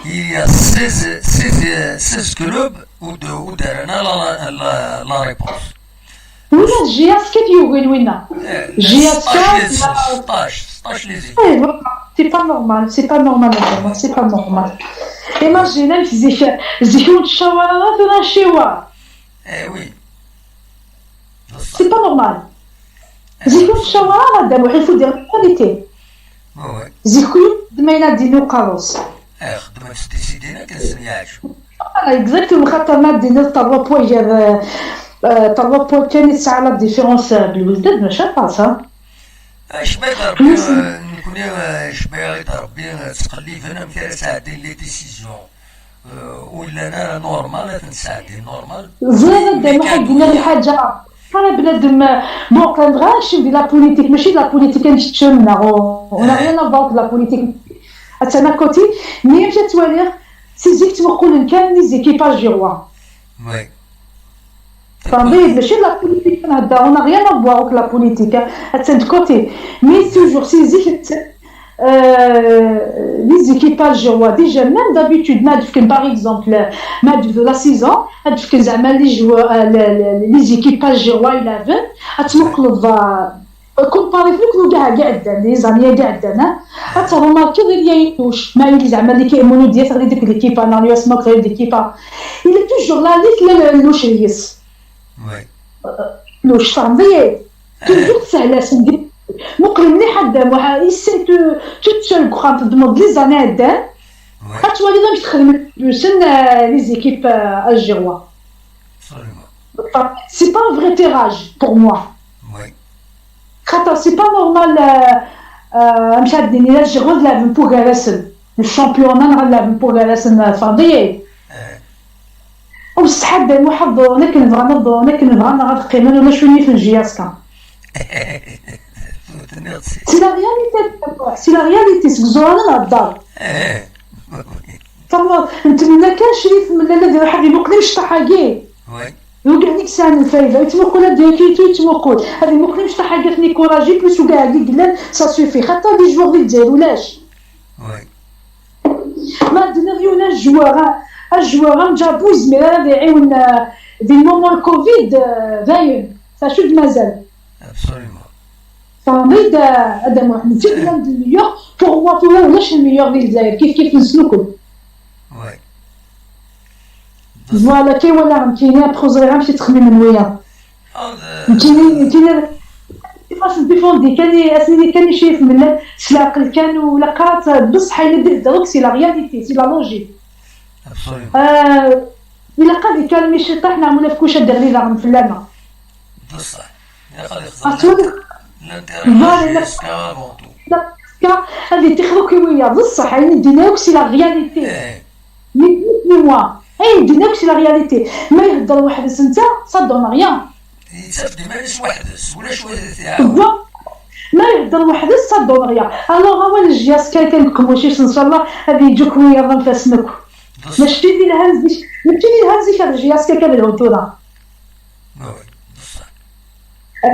Il y a seize, seize, euh, seize clubs ur d-, ur d-rran la, la, la, la réponse. Winna d J S K i yugin winna. Eh, J S K, sṭac les, sṭac, sṭac les équipes. Eh, voilà. C'est pas normal, c'est pas normal, vraiment, c'est pas normal. Imagine, amek zik, zik ur nettcawar ara, tura nciwar. Eh oui. C'est pas normal. Eh, zik ur nettcawar ara, Dda Muḥ, il faut dire la vérité. Ouais, ouais. Zik ur d ma yella din uqerru-s. Eh, xedmen s décidé-nni akken sen-yeɛǧeb. Ah, exactement, xaṭer ma d-tiniḍ trois points gar, euh, euh, trois points kan i tesɛa la différence, euh, d Lwezdat, mačči aṭas, ha? Acba-yi-d Rebbi, euh, nekni, euh, acba-yi-d Rebbi, euh, ttqelliben amek ara sɛeddin les décisions. Euh, ur llan ara normal, ad ten-sɛeddin normal. Ẓriɣ a Dda Muḥ, ad d-iniɣ lḥaǧa. Ara bnadem, euh, bon, kan bɣa ad nekcem di la politique, mačči d la politique ad nekcem, neɣ, on n'a rien à voir de la politique. Attan à côté, mais amek ad twaliḍ, si zik ttmuqulen kan les équipes algérois. Oui. Tfehmeḍ-iyi-d, mačči d la politique ad nhedder, on n'a rien à voir avec la politique, hein. Attan de côté. Mais toujours, si zik, euh, les équipes algérois, déjà, même d'habitude, ma d-fken, par exemple, ma d-tebdu la saison, ad d-fken zeɛma les joueurs, euh, les, les, les équipes algérois, ils avaient, ad tmuqleḍ, euh, Comparé-t nekk d kkaɛ iɛeddan, les années iɛeddan, hein. Ad tṛumarkiḍ il y a une touche. Ma yili zeɛma l'équipe Mouloudia teɣli deg l'équipe, neɣ l'U S M A teɣli deg l'équipe. Il est toujours là, li tella le touche deg-s. Oui. Touche, tfehmeḍ-iyi? Toujours tsehla-sen. Muqel mliḥ a Dda Muḥ, essaie de, toute seule, deg uxxam, teddmeḍ les années iɛeddan. Oui. Ad twaliḍ amek txedmen, euh, les équipes, euh, algérois. Absolument. C'est pas un vrai tirage pour moi. Oui. Xaṭer, c'est pas normal, euh, euh, amek ad d-nini, l'Algérie ad lɛeben pugar-asen. Le championnat neɣ ad lɛeben pugar-asen, euh, tfehmeḍ-iyi? Eh. Ur sḥaddan waḥed ḍurren akken bɣan ad ḍurren akken bɣan neɣ ad qqimen, ulac win yifen J S K. C'est la réalité, c'est la réalité, seg ẓẓur ara nhedder. Tamart, ntemna kan Crif Mellal ad iruḥ ad imuqel imecṭaḥ-agi. Yugi ad yesɛan lfayda, yettmuqul ad d-yaki, yettmuqul ad imuqel imecṭaḥ-agi, ad ten-ikuraji, plus ugaɛli yellan, ça suffit. Xaṭer di joueurs di Lezzayer ulac. Ma d-tenniḍ yiwen ajewwar, ajewwar am Djabou yezmer ara ad iɛiwen, euh, di lmument n Covid, euh, dayen, acu d-mazal? Absolument. Tfehmeḍ-d, euh, Adda Muḥ, mačči d l'un des meilleurs, pour moi, tura ulac le meilleur di Lezzayer, kif kif nessen akk. Voilà, kay walaɣ nekkini, après ur ẓriɣ amek i ttxemmimen wiyaḍ. Nekkini, nekkini, ad défendu kan i, ad as-nini kan i Crif Mellal, s leɛqel kan, u la qqareɣ, bṣeḥ ayen i d-ihedder akk, c'est la réalité, c'est la logique. Absolument. Euh, ilaq ad ikalmi ciṭaḥ, neɣ ma ulac kullec ad d-iɣli daɣen fell-aneɣ. Bṣeḥ, ilaq ad ixdem l'intérêt de J S K avant tout. Ad itixer akk i wiyaḍ, d ṣṣeḥ, ayen i d-yenna akk, c'est la réalité. Ni plus ni moins. Ayen d-yenna akk, c'est la réalité. Ma ihedder weḥd-s netta, ça donne rien. Yettaf-d iman-is weḥd-s, ulac win i t-iɛawnen. Ma ihedder weḥd-s, ça donne rien. Alors, awal n J S K kan deg uqemmuc-is, ncallah, ad yeǧǧ akk wiyaḍ anef-asen akk. Mačči d ilhan zik, mačči d ilhan zik ar J S K kan lhun tura.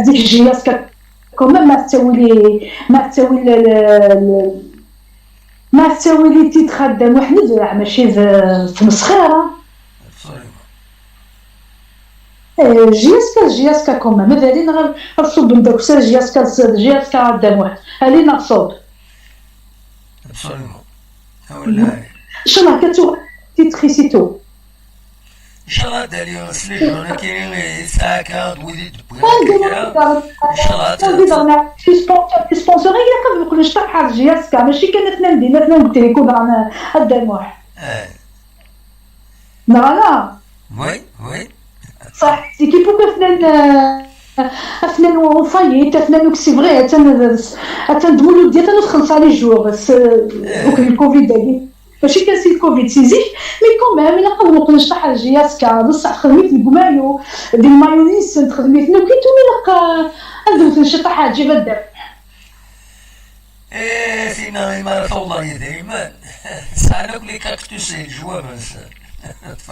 Zik J S K, quand même, ma tettawi, ma tettawi, ma tettawi les titres Adda Muḥ, mačči d tmesxira. Absolument. Eh, J S K, J S K quand même. Ad alin ɣer, ɣer ṣubben d akessar J S K, J S K Adda Muḥ. Alin ɣer ṣub. Absolument. Ah, wallahi. Ncallah kan tuɣal titre, c'est tout. Ncallah ad alin s les jeunes-agi, yesɛa kan d wid i d-wwin akka kra. Ncallah ad, ncallah ad, ncallah ad, les sponsors, les sponsors, ilaq ad muqlen cṭaḥ ɣer J S K, mačči kan atnan din, atnan deg utriku daɣen, Adda Muḥ. Eh. Neɣ ala? Oui, oui. Ṣaḥ, c'est qu'il faut que atnan, euh, atnan en faillite, atnan ur ksibɣi, atnan d, atnan d Muludi, atnan ur txelleṣ ara les jours, s, eh, akked le Covid-agi. Mačči kan si le Covid, si zik, mais quand même, ilaq ad muqlen cṭaḥ ar J S K, bṣaḥ texdem-iten deg umayu, di lmayu-nsen texdem-iten akk, ilaq, euh, ad wten ciṭaḥ Ɛǧib Adda. Eh, tinna imi ara tawḍeḍ i dayman, sɛan akk les cactus i leǧwab-nsen.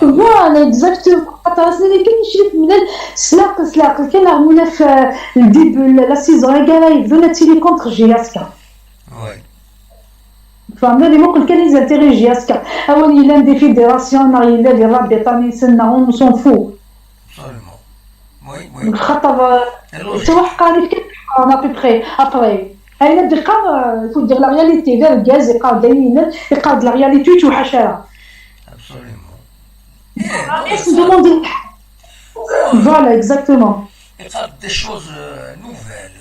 Voilà, exactement. Xaṭer ass-nni kan i Crif Mellal, s leɛqel, s leɛqel kan, neɣ mi naf, euh, le début, la, la saison-agi ara yebdun, ad tili contre J S K. Oui. Tfehmeḍ, ad imuqel kan les intérêts J S K. Awen yellan di fédération, neɣ yella di rabita-nsen, neɣ on s'en fout. Absolument. Oui, oui. Xaṭer, euh, ttwaḥqaren, ifka-d ḥqaren à peu près, après. Ayen ad d-iqqar, euh, il faut dire la réalité, d argaz, iqqar-d ayen yellan, iqqar-d la réalité, ur yettwaḥac ara. Absolument. Eh, non, mais ça, voilà, exactement. Iqqar-d des choses, euh, nouvelles.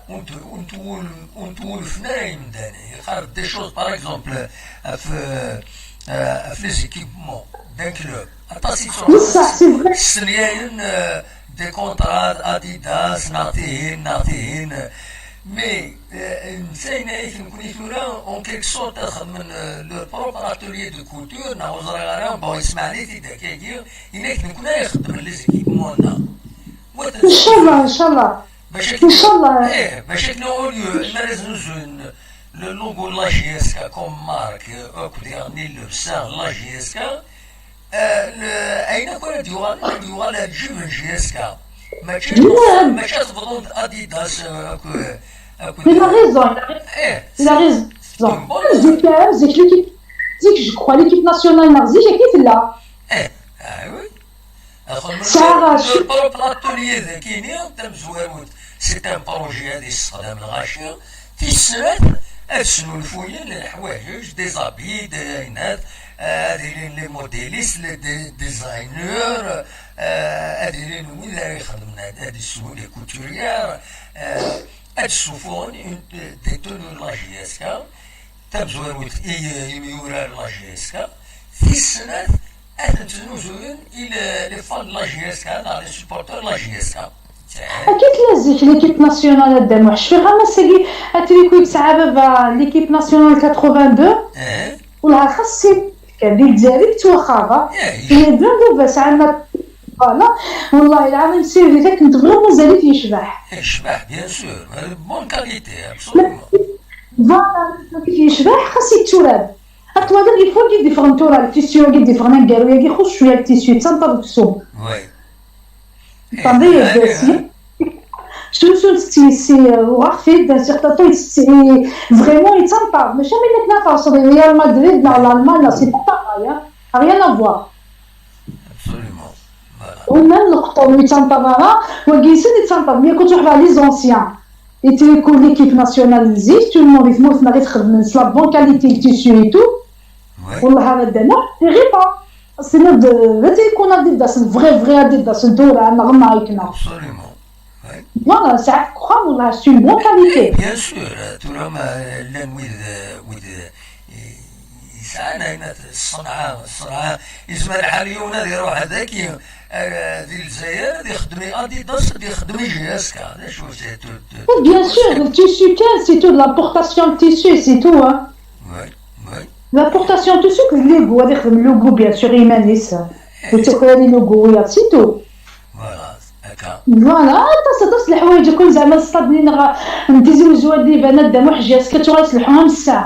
Ur, ur, ur, ur, ur twulfen ara yemdanen. Iqqar-d des choses, par exemple, ɣef, euh, ɣef les équipements d'un club. Aṭas i yettruḥun s, c'est vrai, ssenyayen, euh, des contrats Adidas, neɣ tihin, neɣ tihin. Mais, euh, netta yenna-yak nekkni tura, en quelque sorte, ad xedmen, euh, leur propre atelier de couture, neɣ ur ẓriɣ ara, bon, yesmeɛlay-t-id akkagi, yenna-yak nekkni ay ixeddmen les équipements-nneɣ. Ncallah, ncallah. Bac akken, ncallah. Eh, bac akken au lieu, mi ara znuzuyen le logo de la J S K comme marque, euh, akked iɣenni llebsa la J S K, euh, le, ayen akk ara d-yuɣalen, ad d-yuɣal ar lǧib n J S K. Mačči, mačči ad bḍun d Adidas, euh, akked, akked, il a raison, il a raison. Eh, il a raison. Zik, zik, l'équipe, zik, je crois, l'équipe nationale, neɣ zik, akka i tella. Eh, ah oui. Axeddmen leur propre atelier dagini, tamezwarut, c'est un projet ad yessexdam lɣaci. Tis snat, ad snulfuyen leḥwayeǧ, des habits, des aynat, eh, ad ilin les modélistes, les dé-, designers, eh, ad ilin wid ara ixedmen, ad, ad yessewwen les couturières, eh, ad ssufuɣen une, des tenues n la J S K. Tamezwarut i, i yimyurar n la J S K, tis snat ad ten-ttnuzuyen i le-, les fans n la J S K, neɣ les supporters n la J S K. Akka i tella zik l'équipe nationale, a Dda Muḥ. Cfiɣ am ass-agi, atriku i yesɛa baba l'équipe nationale quatre-vingt-deux. Eh. Wellah xas si Kan di Lezzayer i yettwaxaḍ. Yebda baba-s ɛama. Voilà. Wallahi lɛaḍim, sirrit akken tebɣiḍ, mazal-it yecbeḥ. Yecbeḥ, bien sûr. Bonne qualité, absolument. Voilà, mazal-it yecbeḥ, xas yetturab. Ad twaliḍ, il faut i d-iffɣen tura, le tissu-agi d-iffɣen aneggaru-agi, ixuṣṣ cwiya le tissu, d tanta deg ssum. Tandi, syin, susun tetti, si, uɣeɣ-t-id, si Xtaṭu, yetti, vraiment, yettenṭaḍ. Mačči am akken ad terseḍ i Real Madrid, neɣ l'Allemagne, neɣ c'est pas pareil, hein. Rien à voir. Absolument. Voilà. Ou même le qṭun, yettenṭaḍ ara, wagi yessen yettenṭaḍ, mais quand tu vois les anciens, et tu écoutes l'équipe nationale, tout le monde, ils font la bonne qualité de tissu et tout. Wallah, ara d-anaɣ, tiripa. Tiniḍ d, d acu ikun Adidas, vrai, vrai Adidas, n tura, neɣ Nike, neɣ. Absolument. Voilà, sɛiɣ deg uxxam, wallah, c'est une bonne qualité. Bien sûr, tura ma llan wid, wid, eh, yesɛan ayna ṣṣenɛa, ṣṣenɛa, yezmer lḥal yiwen ad iruḥ daki, eh, di Lezzayer, ad ixdem i Adidas, ad ixdem i J S K, d acu, c'est tout, tout. Bien sûr, le tissu kan, c'est tout, l'importation de tissu, c'est tout, hein. L'importation de tissu, le logo, ad ixdem logo, bien sûr, iman-is. Ur ttaker ara logo wiyaḍ, c'est tout. Voilà, aṭas, aṭas n leḥwayeǧ, akk zeɛma n ṣṣṭad-nni neɣ n Tizi Wezzu ad d-iban, ad d-amuḥ J S K, ad tuɣal s leḥmu am ssaɛa.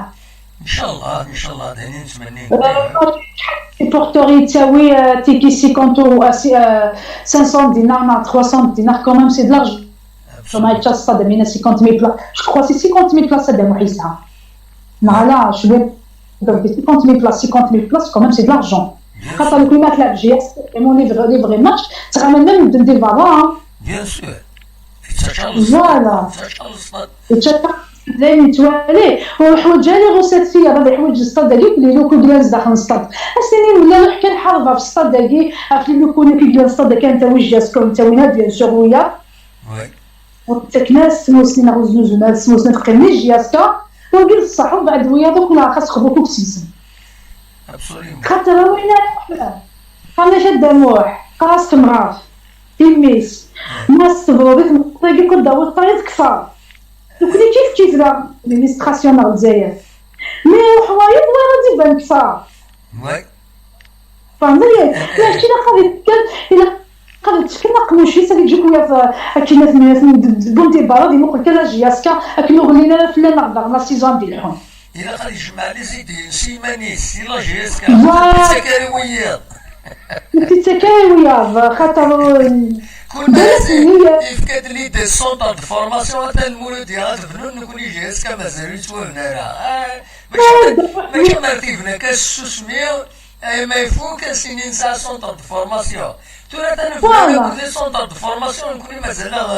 Ncallah, ncallah, d ayen i nettmenni. Supporter yettawi, euh, tiki cinquante euros, euh, si, euh, cinq cents dinars, neɣ trois cents dinars, quand même, c'est de l'argent. Absolument. Comme ça, ça donne cinquante mille places. Je crois que c'est cinquante mille places, ça donne ça. Voilà, je vais, donc, cinquante mille places, cinquante mille places, quand même, c'est de l'argent. Bien sûr. Quand on a la J S, et mon livre, livre match, ça ramène même des, des valeurs, hein. Bien sûr. Voilà. Yettwaṭṭef, llan yettwali, ur yeḥwaǧ ara iɣusa tfiya, ad yeḥwaǧ ṣṣad-agi, les locaux yellan sdaxel n ṣṣad. Ass-nni nella nruḥ kan nḥareb ɣef ṣṣad-agi, ɣef les locaux-nni yellan ṣṣad-agi, ad ntawi J S K, ad ntawi, bien sûr, wiyaḍ. Ur ttaken ara s tmusni neɣ ur znuzun ara s tmusni, teqqim di J S K, wagi d ṣṣeḥ, umbeɛd wiyaḍ akk neɣ xas xḍu-t akk s-nsen. Absolument. Xaṭer a win ara qqaren-ak a Dda Muḥ, qqar-as temɣart, i mmi-s, ma s-tebɣeḍ i temɣart-agi ad d-tawiḍ tayeḍ kter. Nekkni kif kif da, l'administration neɣ Lezzayer. Mi iruḥ wayeḍ, wayeḍ ad d-iban kter. Fehmeḍ-iyi? Mačči ilaq ad itekkan, ilaq ad itekkan aqmuc-is, ad iǧǧi wiyaḍ, eh, akken ad ten-, ad ten-, d, d, bon départ, ad imuqel kan la J S K, akken ur ɣellin ara fell-aneɣ daɣen la saison ad d-ilḥun. Ilaq ad ijmeɛ les idées s iman-is, si la J S K, ur t-ittak ara i wiyaḍ. Ur t-ittak ara i wiyaḍ, xaṭer, eh, kul ma yefka-d l'idée s centre de formation, atan Mulud ad bnun, nekkni J S K mazal ur yettwabna ara. Ah, mačči, mačči mer tibna kan s tsusmi, ay ma ifuk, ad s-inin nesɛa centre de formation. Tura atan bnan akk des centres de formation, nekkni mazal-aɣ,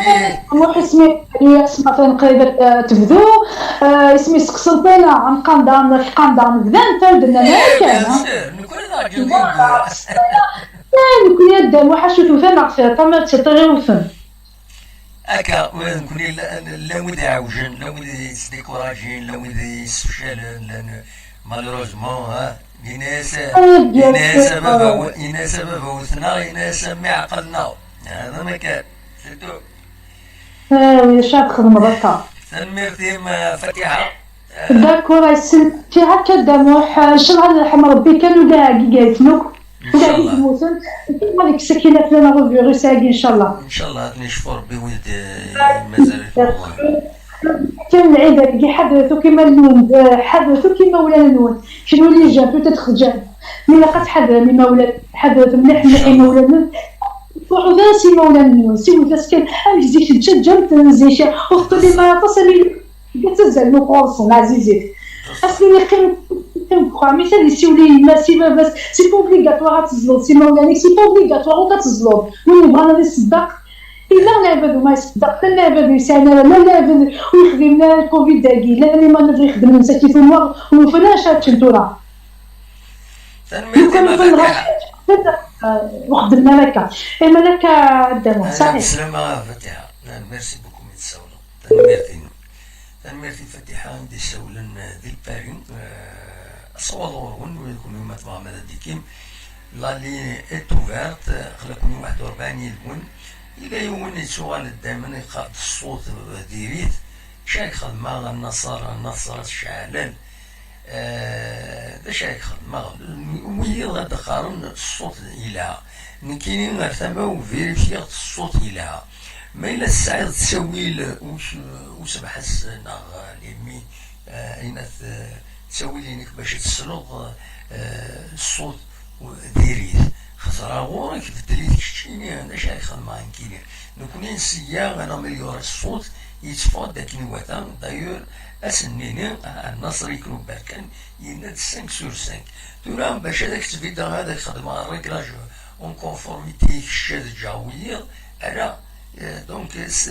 eh, Muḥ isem-is, isem atan qrib ad, eh, tebdu, eh, isem-is Qsenṭina, nqandar, nqandar, bdan, atan d-nnan akka, bien sûr, nekkni d aɣ-d-yewwin. Voilà, Qsenṭina. Eh, nekkni a Dda Muḥ, acu tewtem aɣ tiṭ, ama d tiṭ i ɣ-iwten. Akka, ula d nekkni, llan, llan wid iɛewjen, llan wid yettdikuraǧin, llan wid yessefcalen, llan, malheureusement, ha, yenna-yas, yenna-yas a baba, yenna-yas a baba wten-aɣ, yenna-yas a mmi ɛqlen-aɣ. Hada ma kan, c'est tout. Ah, ulac ara txedmeḍ akka. Tanemmirt-im, a Fatiḥa. D'accord, ay sel-, tiɣ akka Dda Muḥ, ncallah ad nreḥm Rebbi kan, ula d ɛeggi gar-iten akk, ula d ɛeggi yemmuten, ncallah ad yekkes akkin fell-aneɣ uvirus-agi, ncallah. Ncallah ad ten-yecfu Rebbi wid, eh, i mazal-iten. Kan lɛid-agi, ḥadret akk iman-nwen, eh, ḥadret akk imawlan-nwen. Kenwi les jeunes, peut-être jeune, mais ilaq ad tḥadrem imawlan, ḥadret mliḥ mliḥ imawlan-nwen. Ur ruḥet ara s imawlan-nwen, siwlet-as kan, amek zik tettaǧǧamt zik, ur teṭṭilim ara aṭas am Iga ttazzalen akk ɣur-sen, ɛzizit. Ass-nni yeqqim, yeqqim deg uxxam-is, ad yessiwel i yemma-s, i baba-s. C'est pas obligatoire ad teẓẓleḍ s imawlan-ik, c'est pas obligatoire akk ad teẓẓleḍ. Win yebɣan ad iṣeddeq, yella lɛibad ur ma iṣeddeq, llan lɛibad ur yesɛin ara, llan lɛibad ur yexdimen ara le covid-agi, llan les manœuvres ixeddmen msakit u nwaɣ, ur ufan ara acu ara ččen tura. Tanemmirt-im a Fatiḥa. Ur xeddmen ara akka. Imal akka, a Dda Muḥ, saḥit. Saḥit. Merci beaucoup, mi tsawleḍ. Tanemmirt-inu. Tanemmirt i Fatiḥa i d-isawlen, eh, di Paris. Eh, asawaḍ ɣur-wen, wid kunwi ma tebɣam ad d-tikim. La ligne est ouverte, aql-aken waḥed u rebɛin yid-wen. Yella yiwen yettuɣal-d daymen yeqqar-d ṣṣut diri-t. Acu ara k-xedmeɣ a Naṣer, a Naṣer, ad ceɛlen. Eh, d acu ara k-xedmeɣ? Wiyiḍ ad d-qqaren ṣṣut yelha. Nekkini ɣer tama-w vérifiɣ-t ṣṣut yelha. Ma yella tesɛiḍ ttawil us-, usebḥes neɣ limi, eh, ayen at, eh, ttawil-inek bac ad tesleḍ, eh, ṣṣut diri-t. Xeẓra ɣur-k, beddel-it keččini, d acu ara k-xedmeɣ nekkini? Nekkni nseyya ad naméliori ṣṣut, yetteffeɣ-d akken iwata. D'ailleurs, ad sen-nini, ah, Naṣer Ikluberkan yenna-d cinq sur cinq. Tura, bac ad ak-ttbiddeɣ, ad ak-xedmeɣ réglage en conformité, kečč ad ǧǧeɣ wiyiḍ, ala, eh, donc, s-,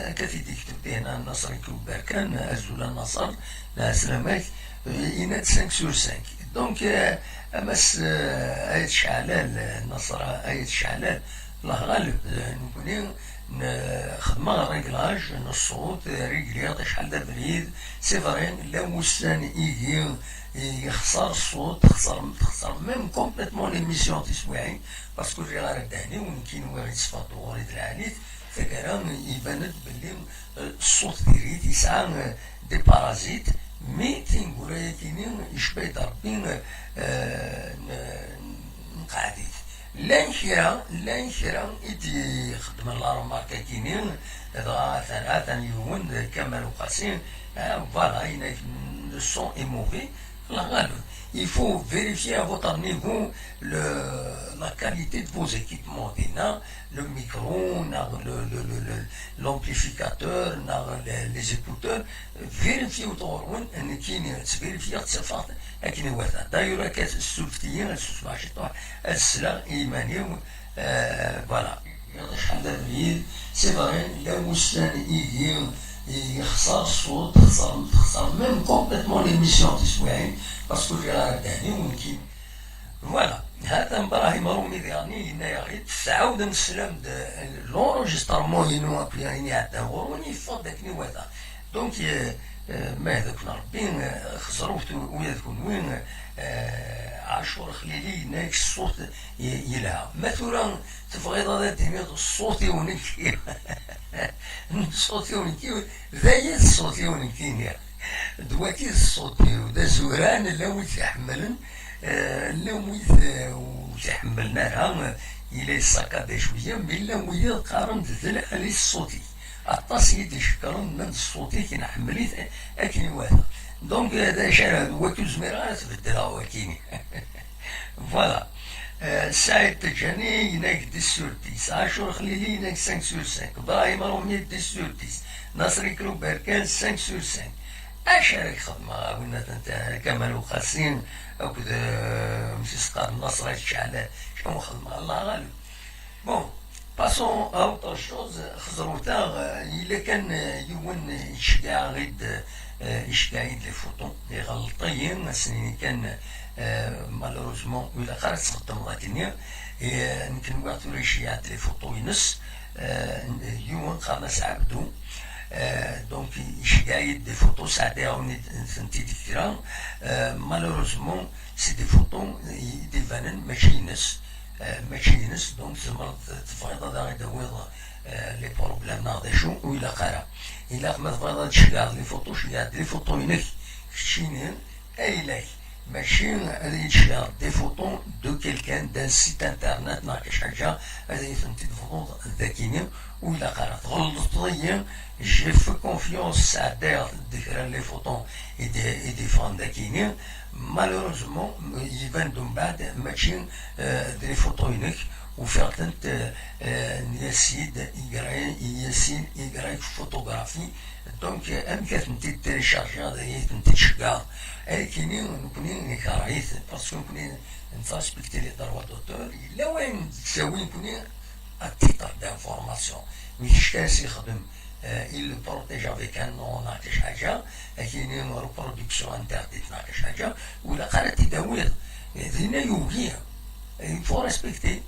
akka t-id-yekteb dihna Naṣer Ikluberkan, azul a Naṣer, lɛeslama-k, eh, yenna-d cinq sur cinq. Donc, eh, a Mass, eh, Ayt Ceɛlal, eh, Naṣer Ayt Ceɛlal, Allah ɣaleb, eh, nekkni n-, xedmeɣ réglage n ṣṣut, eh, régliɣ-t acḥal d abrid. C'est vrai, llan wussan igi yexṣer ṣṣut, texṣer, texṣer même complètement l'émission tiswiɛin, parce que rriɣ ara ddehn-iw, nekkini nwiɣ yetteffeɣ-d uɣur-i d lɛali-t, taggara iban-d belli, eh, ṣṣut diri-t yesɛa, eh, des parasites, mais tineggura-yagi-nni yecba-yi-d Rebbi, eh, n-, nqeɛɛed-it. Llan kra, llan kra i d-ixeddmen la remarque-agi-nni, dɣa atan, atan yiwen d Kamal Uqasi, eh, voilà, yenna-k le son est mauvais, Allah ɣaleb. Il faut vérifier à votre niveau le, la qualité de vos équipements, dinna, le micro, neɣ le, le, le, le, l'amplificateur, neɣ les, les écouteurs, vérifiez-t ɣur-wen, nekkini ttverifyeɣ-t, ttafeɣ-t akken iwata. D'ailleurs, akka tessurfet-iyi, ad susmeɣ ciṭuḥ, ad sleɣ i yiman-iw, euh, voilà. Acḥal d abrid, c'est vrai, llan wussan igi yexṣer ṣṣut, texṣer, texṣer même complètement l'émission tiswiɛin, parce que rriɣ ara ddehn-iw nekkini. Voilà, hatan Brahim Rumi diɣen yenna-yaɣ-id, tɛawdem teslam-d l'enregistrement-inu akk ayen iɛeddan ɣur-wen, yeffeɣ-d akken iwata. Donc, euh, euh, ma yehda-ken Rebbi, euh, xeẓrut u-, ula d kenwi, euh, Ɛacur Xlili yenna-yak ṣṣut y-, yelha. Ma tura tebɣiḍ ad d-tiniḍ ṣṣut-iw nekki, ṣṣut-iw nekki, d aya d ṣṣut-iw nekkini. D wagi d ṣṣut-iw, d azuran, llan wid t-iḥemmlen, eh, llan wid, eh, ur t-iḥemmlen ara, eh, yella yessakad cwiya, mais llan wid qqaren-d d lɛali ṣṣut-ik. Aṭas i yi-d-icekkren, nnan-d ṣṣut-ik nḥemmel-it akken iwata. Donc, eh, d acu ara, d wagi ur zmireɣ ara ad t-beddleɣ wagini. Voilà. Euh, Saïd Tejani, yenna-k dix sur dix. Acur Xlili, yenna-k cinq sur cinq. Brahim Rumi, dix sur dix. Nasri Klouberkan, cinq sur cinq. Acu ara k-xedmeɣ a win atan ta-, Kamal Uqasi akked, euh, msi Sqar Nasr Ayt Ceɛlal? Acu ara xedmeɣ? Allah ɣaleb. Bon, passons à autre chose. Xeẓrut-aɣ, euh, yella kan, euh, yiwen, euh, iceggeɛ-aɣ-id, euh, iceggeɛ-id les photos. Iɣelleṭ-iyi, ass-nni kan, euh, malheureusement, ur ilaq ara ad txeddmeḍ akkenni. Eh, nekk nwiɣ tura iceyyeɛ-d les photos-ines, eh, yiwen qqaren-as Ɛebdu. Eh, donc, iceggeɛ-iyi-d des photos, sɛeddayeɣ-awen-tent-id kra. Eh, malheureusement, c'est des photos i d-ibanen mačči ines. Eh, mačči ines, donc tzemreḍ tebɣiḍ ad aɣ-id-tawiḍ, eh, les problèmes neɣ d acu, ur ilaq ara. Ilaq ma tebɣiḍ ad tceggɛeḍ les photos, ceggɛeḍ les photos-inek keččini, ayla-k, mačči ad yi-d-tceggɛeḍ des photos de quelqu'un, d'un site internet neɣ kra ḥaǧa, ad yi-tent-id-tebḍuḍ dagini, ur ilaq ara. Tɣelṭeḍ-iyi, j'ai fait confiance, sɛeddayeɣ-d kra n les photos i d-, i d-iffɣen dagini. Malheureusement, iban-d umbeɛd mačči, euh, d les photos-inek, ufiɣ-tent, euh, euh, n Yasid Y, Yasin Y Photographie. Donc, euh, amek ad tent-id-télécharger, ad iyi-tent-id-ceggɛeḍ? Ayakini, nekkni nekreh-it, parce que nekkni nettrespekti les droits d'auteur. Yella wayen d-ttawi nekkni à titre d'information. Mi kečč kan s-ixdem, euh, il le protège avec un nom neɣ kra ḥaǧa, akini reproduction interdite neɣ kra ḥaǧa, ur ilaq ara ad t-id-tawiḍ. Dinna yugi. Il faut respecter.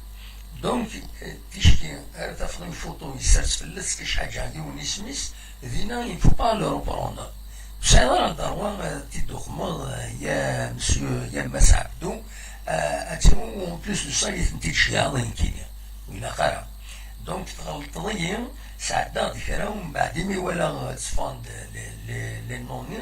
Donc, euh, ticki ara tafeḍ une photo yessers fell-as kra ḥaǧa yiwen isem-is, dinna il faut pas le reprendre. Ur tesɛiḍ ara le droit, euh, ad t-id-tuqmeḍ, euh, ya monsieur, ya Mass Abdou, euh, ad t-, en plus de ça, ad tent-id-tceggɛeḍ nekkini. Ur ilaq ara. Donc, tɣelṭeḍ-iyi, sɛeddaɣ-d kra, umbeɛd imi walaɣ, euh, tteffɣen-d les, les, les noms-nni,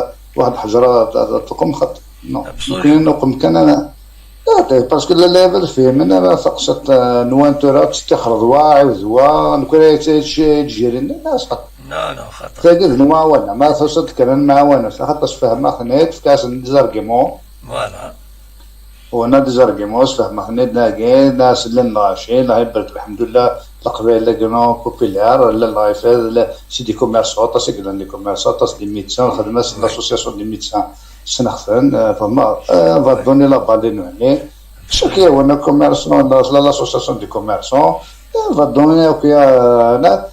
واحد الحجرة تقوم خط. Non. Absolument. Nekkni نقوم كان أنا. Parce que la level فيه من أنا تقصد نوان تورا تستخرض وا عاود وا نكون تجيرين لا سقط. Non, non, خطر. تجد المعاونة ما تصد كان المعاونة خاطر فهمها خنيت في كاس des arguments. Voilà. وهنا des arguments فهمها خنيت ناقي ناس لن لاشي لا يبرد الحمد لله. القبائل لقنو populaire لا لا يفاد لا c'est des commerçants طاس يقلن des commerçants طاس des médecins خدمة l'association des médecins سنخفن فما va donner la balle لنواني. شكي وانا commerçant la l'association des commerçants va donner اوكيا انا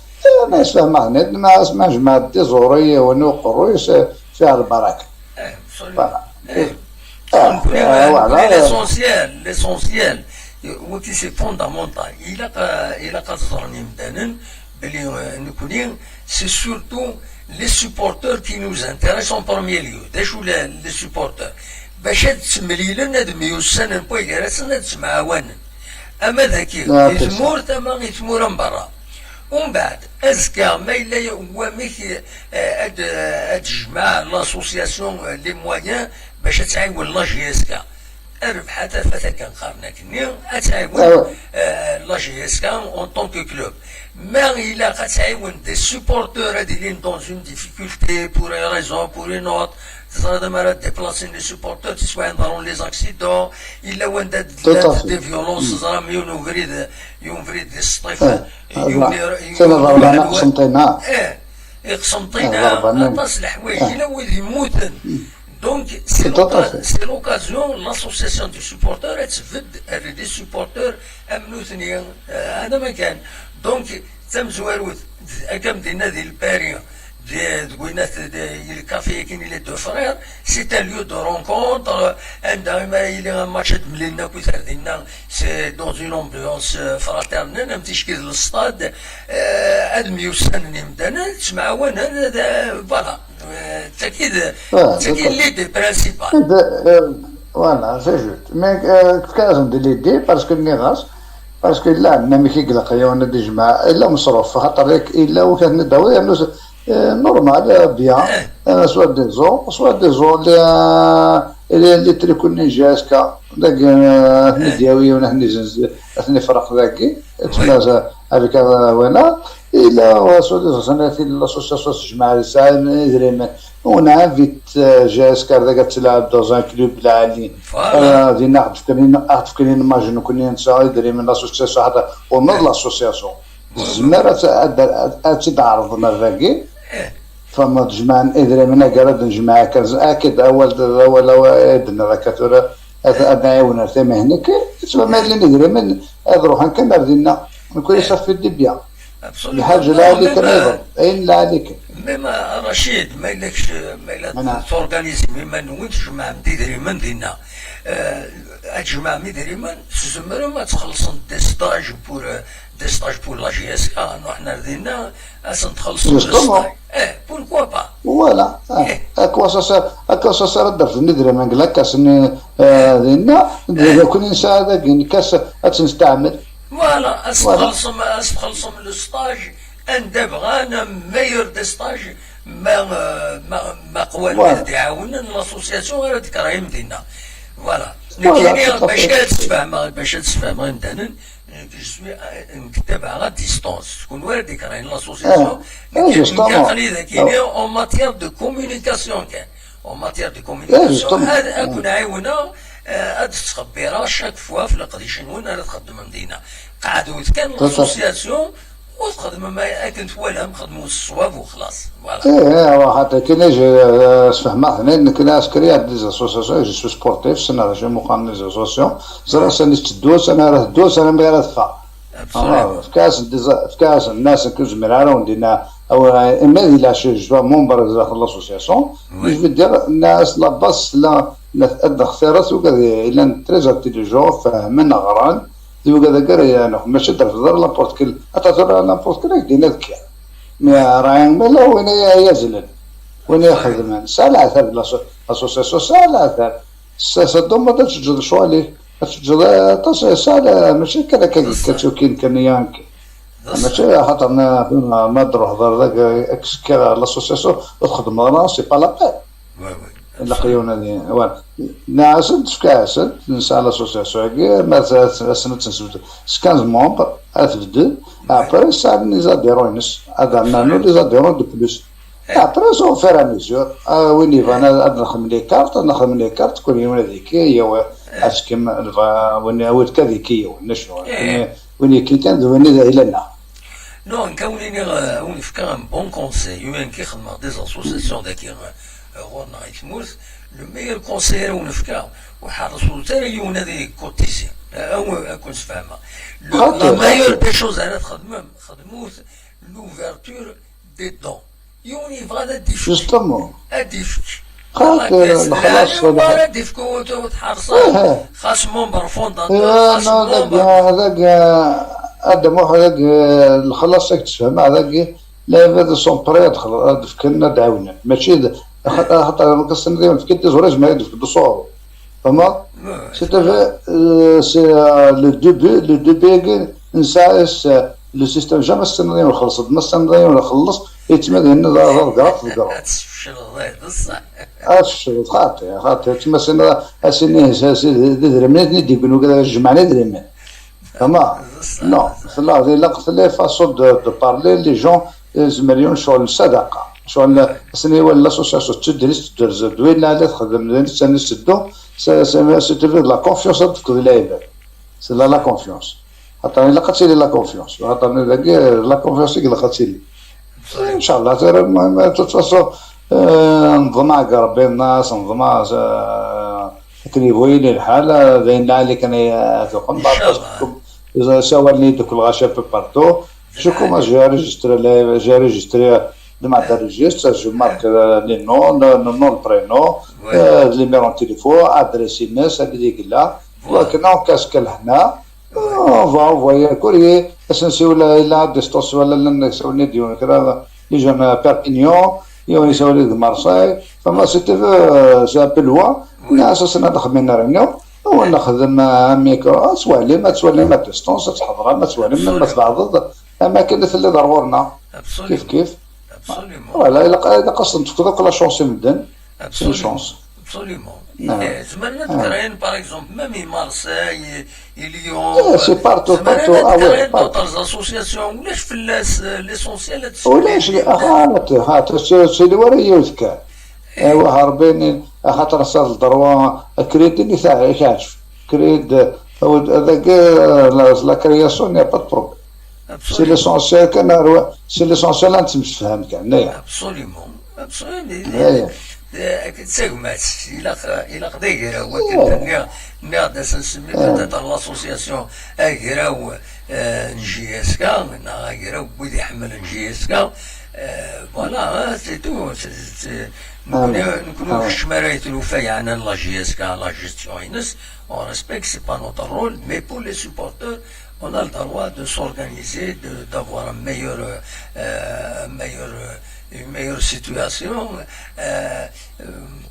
انا اسمه مهند ما اسمه جماعة des oreilles وانا قروي فيها البركة. Eh, absolument. Voilà. Eh, Ah, oui, euh, oui, voilà. Mais l'essentiel, l'essentiel, وكي c'est fondamental. Il a, il a quatre ans, c'est surtout les supporters qui nous intéressent en premier lieu. D acu les, les supporters? باش ad ttemlilen, ad myussanen, ad ttemɛawanen. Ama dagi, Ah, i c'est ça. tmurt, ama i tmura n berra. Umbeɛd, azekka, ma yella wamek, eh, ad, ad tejmeɛ l'association, eh, les moyens باش ad tɛiwen la J S K. Rrbeḥ a tafat akken qqaren akkenni, ad tɛiwen, Ah ouais. eh, la J S K en tant que club. Ma ilaq ad tɛiwen des supporters ad ilin dans une difficulté pour une raison, pour une autre, teẓriḍ amar ad déplacer les supporters, tiswiɛin ḍerrun les accidents, yella wanda Tout à llant fait. Des violences, teẓram yiwen ubrid, yiwen ubrid di Sṭif. Ah, Yiwen ah, ira- c'est la yiwen ضربانة ira- قسنطينة. Eh, i Qsenṭina, Ah, ضربانة. Aṭas n leḥwayeǧ, Ah. Yella wid yemmuten. Donc, c'est Tout à l'oca- fait. C'est l'occasion, l'association des supporters, ad tbedd, ad des supporters, am nutni, eh, hada ma kan. Donc, d tamezwarut, akka m-d-inna di Lpari, Deg winat, il café-agi, les deux frères, c'est un lieu de rencontre. Anda imi ara yili un match ad mlilen akk iserdasen, c'est dans une ambiance euh, fraternelle, am ticki d l'stade, euh, ad myussanen imdanen, ad ttemɛawanen, ad, euh, voilà. Euh, d tagi d, d tagi l'idée principale. Voilà, c'est juste. Mais euh, tefka-asen-d l'idée parce que nniɣ-as, parce que là, même qui la réunion de jma, il a mesruf, xaṭer yak, il a aucun dawa, il a euh, normal, euh, bien. Euh, soit des gens, soit des gens, les, euh, les, les trucs qu'on est jusqu'à, dagi, euh, ad ten-id-yawi yiwen, ad ten-izenz, ad ten-ifreq dagi, avec, euh, voilà. Et là, euh, soit des gens, c'est l'association, c'est jma, c'est un, on a invité, euh, J S K, dagi, à tlaɛeb dans un club, la, euh, dinna, ad fken, ad fken image, nekkni nesɛa idrimen, l'association, حتى, on a l'association. Tezmer ad, ad, ad, ad tt-id-ɛerḍen ar dagi. Tfehmeḍ, jemɛen idrimen, agar ad nejmeɛ akka, akked awal d awal, awal i d-nniḍ akka tura, ad, ad nɛiwen ar tama-inek. Yettwa ma llan idrimen, ad ruḥen kan ar dinna. Nekkni ça fait du bien. Lḥaǧa la alik kan ayḍen, ayen la alik. Même, euh, Rachid, ma yella kec-, ma yella torganizim iman-nwen, tjemɛem-d idrimen dinna. Euh, ad tjemɛem idrimen, tzemrem ad txellṣem des stages pour, euh, des stages pour la J S K, nruḥ ar dinna, ad sen-txellṣem des stages. Eh, pourquoi pas? Voilà. Eh. Akka ça sert, akka ça sert ad d-rfden idrimen deg lakkas-nni, euh, dinna, d-, d-, nekkni nesɛa dagi, nekkas ad tt-nesteɛmel. Voilà, ad s-txellṣem, ad s-txellṣem le stage, anda bɣan, meilleur des stages, ma, euh, ma, ma qwan wid d-iɛawnen, l'association ara d-kerrem dinna. Voilà. Nekkini, bac ad sfehmeɣ, bac ad sfehmeɣ imdanen, je suis, euh, nekk ttabaɛeɣ à distance. Kunwi ara d-ikerhen l'association, nekk aql-i dagi en matière de communication kan. En matière de communication, ad, ad ken-ɛiwneɣ, euh, ad ttxebbireɣ chaque fois f leqdic-nwen ara txeddmem dinna. Qeɛdut kan l'association, u txedmem ay-, akken twalam, xedmem s ṣṣwab u xlaṣ. Voilà. Eh, eh, واحد كاين يجي، آه، سمح ما هنا كاين عسكري عند les associations, je suis sportif, سنة شي مقام les associations, زرا سنة تدوس، أنا راه تدوس، أنا ما راه تفا. Absolument. Fkasen, fkasen الناس كل زمير على وندينا أو إما دي لا شيء جو مونبر داخل l'association. Oui. Je veux dire الناس لا باس لا لا تأدى اختيارات وكذا إلا très intelligent فاهمين غران. Di wigad-agi ara yeɛnu, mačči d refdeɣ n'importe quel, ata tura n'importe quel ak-d-yenna d kra. Mi ara, ma la win ay yazlen, win ay ixedmen, sɛa leɛtab, l'asso-, l'association sɛa leɛtab. S-, s-, ddummaḍ ad teǧǧeḍ lecɣal-ik, ad teǧǧeḍ, eh, aṭas, sɛa la-, mačči kan akka d-, akka d tukin kan yank. Mačči axaṭer ma, ma, ma d-ruḥeḍ ar dagi, ak-, kkiɣ l'association, ur txeddmeḍ ara, c'est pas la peine. Ilaq yiwen ad y-, voilà. Nniɣ-asen, tefka-asen, nesɛa l'association-agi, ma t-, t-, asen ad tt-nesbedd s quinze membres, ad tebded. Après, sɛan les adhérents-ines, ad rnun les adhérents de plus. Après, au fur et à mesure, ah, win yebɣan ad, ad nexdem les cartes, ad nexdem les cartes, kul yiwen ad yekki, yaw, askem, lba-, win, win kan ad yekki yiwen, acu, win, win yekkin kan d win i d ayla-nneɣ. Non, nekk a wen-iniɣ, a wen-fkeɣ un bon conseil, u ayen i xedmeɣ des associations dagi, euh, ɣur-neɣ i tmurt, le meilleur conseil ara wen-fkeɣ, ur ḥerṣut ara yiwen ad ikutizi. A, a, a kun-sfehmeɣ. Le, la meilleure des choses ara txedmem, xedmut l'ouverture des dons. Yiwen yebɣa ad d-ifk. Justement. Ad d-ifk. Xaṭi, lexlaṣ, lɛali, ara d-ifk ur, ur tḥerṣeḍ. Xas membre fondateur, xas membre. Dagi, dagi, Adem Muḥ, dagi, lexlaṣ, ad k-d-sfehmeɣ, dagi, lɛibad sont prêts ad xel-, ad d-fken, ad d-ɛawnen. Mačči d, axaṭ-, axaṭer, ma k-as-tiniḍ yiwen, efk-d tiẓuri, zemreɣ ad d-fkeɣ le sort. Fehmeḍ? C'est-à-dire, euh, c'est, euh, le début, le début-agi, nesɛa s-, le système, jamais s-tiniḍ yiwen xelleṣ-d, ma s-tiniḍ yiwen xelleṣ, yettma d yenna d, d, d, d, d. Ad tfecleḍ, eh, d ṣṣeḥ. Ad tfecleḍ, xaṭi, xaṭi, yettma s-tiniḍ, as-ini, s-, s-, d idrimen i ten-id-yeggen, ugad ad jemɛen idrimen. Fehmeḍ? Non, tella, ilaq, tella façon de, de parler, les gens, eh, zemren yiwen ccɣel n ssadaqa. Ccɣel n, ass-nni wala l'association d tudrist, tedderz-d, d wayen lɛali txeddem, d wayen ttanni s-, c'est, c'est, c'est de la confiance ad tefkeḍ i lɛibad. C'est la, la confiance. Xaṭer ilaq ad tili la confiance. Xaṭer dagi, la confiance i ilaq ad tili. Inchallah, tura, المهم, de toute façon, eh, neḍmeɛ deg Rebbi, nnas, neḍmeɛ, eh, akken yebɣu yili lḥal, eh, d ayen lɛali kan ay, eh, tuqem. Inchallah. Sawalen-iyi-d deg lɣaci un peu partout. Je commence, j'ai enregistré, j'ai enregistré Demande un registre, je marque, euh, les noms, le, le nom, le prénom, euh, le numéro de téléphone, adresse ines, abrid i yella. Voilà. Wakken, on casque lehna. On va envoyer un courrier. Asensiwel, il a distance, wala llan sawlen-d yiwen kra, les gens à Perpignan, yiwen yessawel-d Marseille. Enfin, si tu veux, euh, c'est un peu loin. Oui. Nna asasen ad xedmen réunion. Ur nexdem, euh, un micro, ad twalim, ad twalim à distance, ad tḥeḍrem, ad twalim, même ma tbeɛdeḍ, am akken i telliḍ ar ɣur-neɣ. Absolument. Kif kif. Absolument. Voilà, ilaq, ilaq ad sen-tefkeḍ akk la chance i medden. C'est une chance. Absolument. Eh, zemren ad krayen, par exemple, même i Marseille, i Lyon, eh, c'est partout, zemren partout. Ah ouais, partout. D'autres associations, ulac fell-as, euh, l'essentiel ad ulac, ah, ah, ah, c'est, c'est le wara yiwet kan. Eh. Aywa, harbin, axaṭer ass-a d le droit, crédit, i teɛjeb. Crédit, euh, dagi, euh, la, la création, il n'y a pas de problème. C'est l'essentiel kan, c'est l'essentiel ad nettemsefham kan, nniɣ. Absolument. Absolument. Akken d tagmat, ilaq, ilaq d agraw, akken nniɣ, nniɣ-d asensemmi, peut-être l'association agraw, euh, n J S K, neɣ agraw n wid iḥemmlen J S K, euh, voilà, hein, c'est tout. C'est, c'est, nekkni, nekkni ur keččem ara i tlufa yeɛnan la J S K, la gestion ines, on respecte, c'est pas notre rôle, mais pour les supporters, on a le droit de s'organiser, de, d'avoir un meilleur, euh, un meilleur, euh, une meilleure situation. Euh, euh,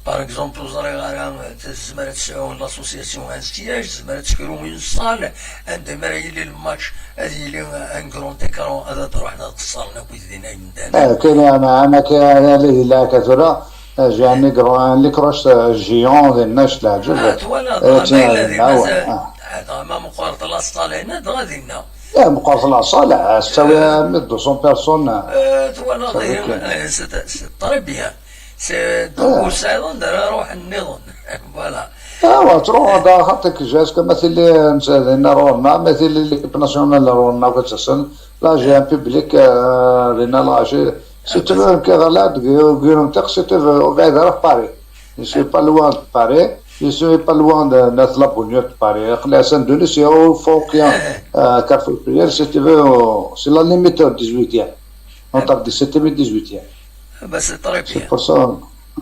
par exemple, ur ẓriɣ ara, euh, tezmer ad tesɛu l'association un siège, tezmer ad tekru une salle, anda mi ara yili le match, ad yili un grand écran, ad, ad ruḥen ad qeṣṣren akk din ay medden. Ah, kan, ama, ama kan, ala di lɛaka tura, euh, j'ai un écran, un écran, euh, géant, dinna s leɛǧeb. Ah, twalaḍ, euh, ma yella di mazal. Ah, dɣa ma meqqret la salle-ina, dɣa dinna. Eh, meqqret la salle, ah, tettawi armi deux cents personnes. Euh, twalaḍ, eh, c'est, c'est très bien. C'est, donc, ur tesɛiḍ anda ara ruḥen nniḍen. Voilà. Ah, wa, truḥ, da, xaṭi, jusqu'à ma tili, netta, dinna ɣur-neɣ, ma tili l'équipe nationale ɣur-neɣ, akk ad tasen. Là, j'ai un public, euh, dinna, là, j'ai, si tu veux, nekk ɣer la, deg, deg Olympique, si tu veux, ur bɛid ara ɣef Paris. Je suis pas loin de Paris, je suis pas loin de, de la banlieue de Paris. Aql-i à Saint-Denis, c'est au fond, euh, Carrefour Pluriel, si tu veux, c'est la limite au dix-huitième. Entre dix-septième et dix-huitième. Ah, bah, c'est très bien. C'est pour ça.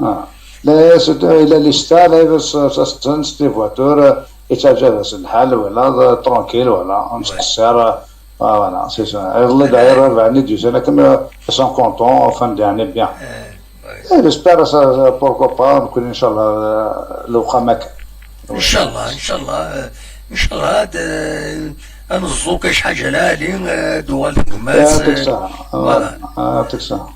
Ah. Là, c'est, il a les stars, là, il veut se, se, se, se, les voitures, euh, et ça, ça, c'est le hal, voilà, euh, tranquille, voilà, on se sert, euh, ah, voilà, c'est ça. Et là, d'ailleurs, euh, ils sont contents, en fin d'année, bien. Eh, j'espère, ça, ça, pourquoi pas, nekkni, inchallah, euh, lewqama kan. Inchallah, inchallah, euh, inchallah, ad, euh, ad neẓẓu kan cḥaǧa lɛali, euh, ad tuɣal tegmat, يعطيك الصحة. Voilà. يعطيك الصحة.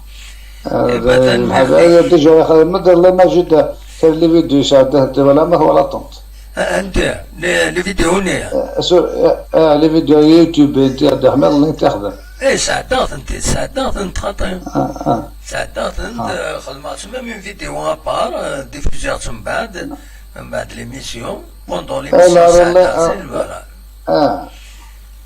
Eh ben, déjà, يخدم لي مجد في les vidéos, ça, ولا ما هو la tente. Ah, anta, les, les vidéos-nni? Eh, sur, eh, eh, les vidéos YouTube, anta, d Ahmed, اللي تخدم. Eh, sɛeddaɣ-tent, sɛeddaɣ-tent xaṭi. Ah, ah. Sɛeddaɣ-tent, eh, xedmeɣ-tt même une vidéo à part, eh, diffusiɣ-tt mbeɛd, mbeɛd l'émission, pendant l'émission, sɛeddaɣ-tt, voilà. Ah.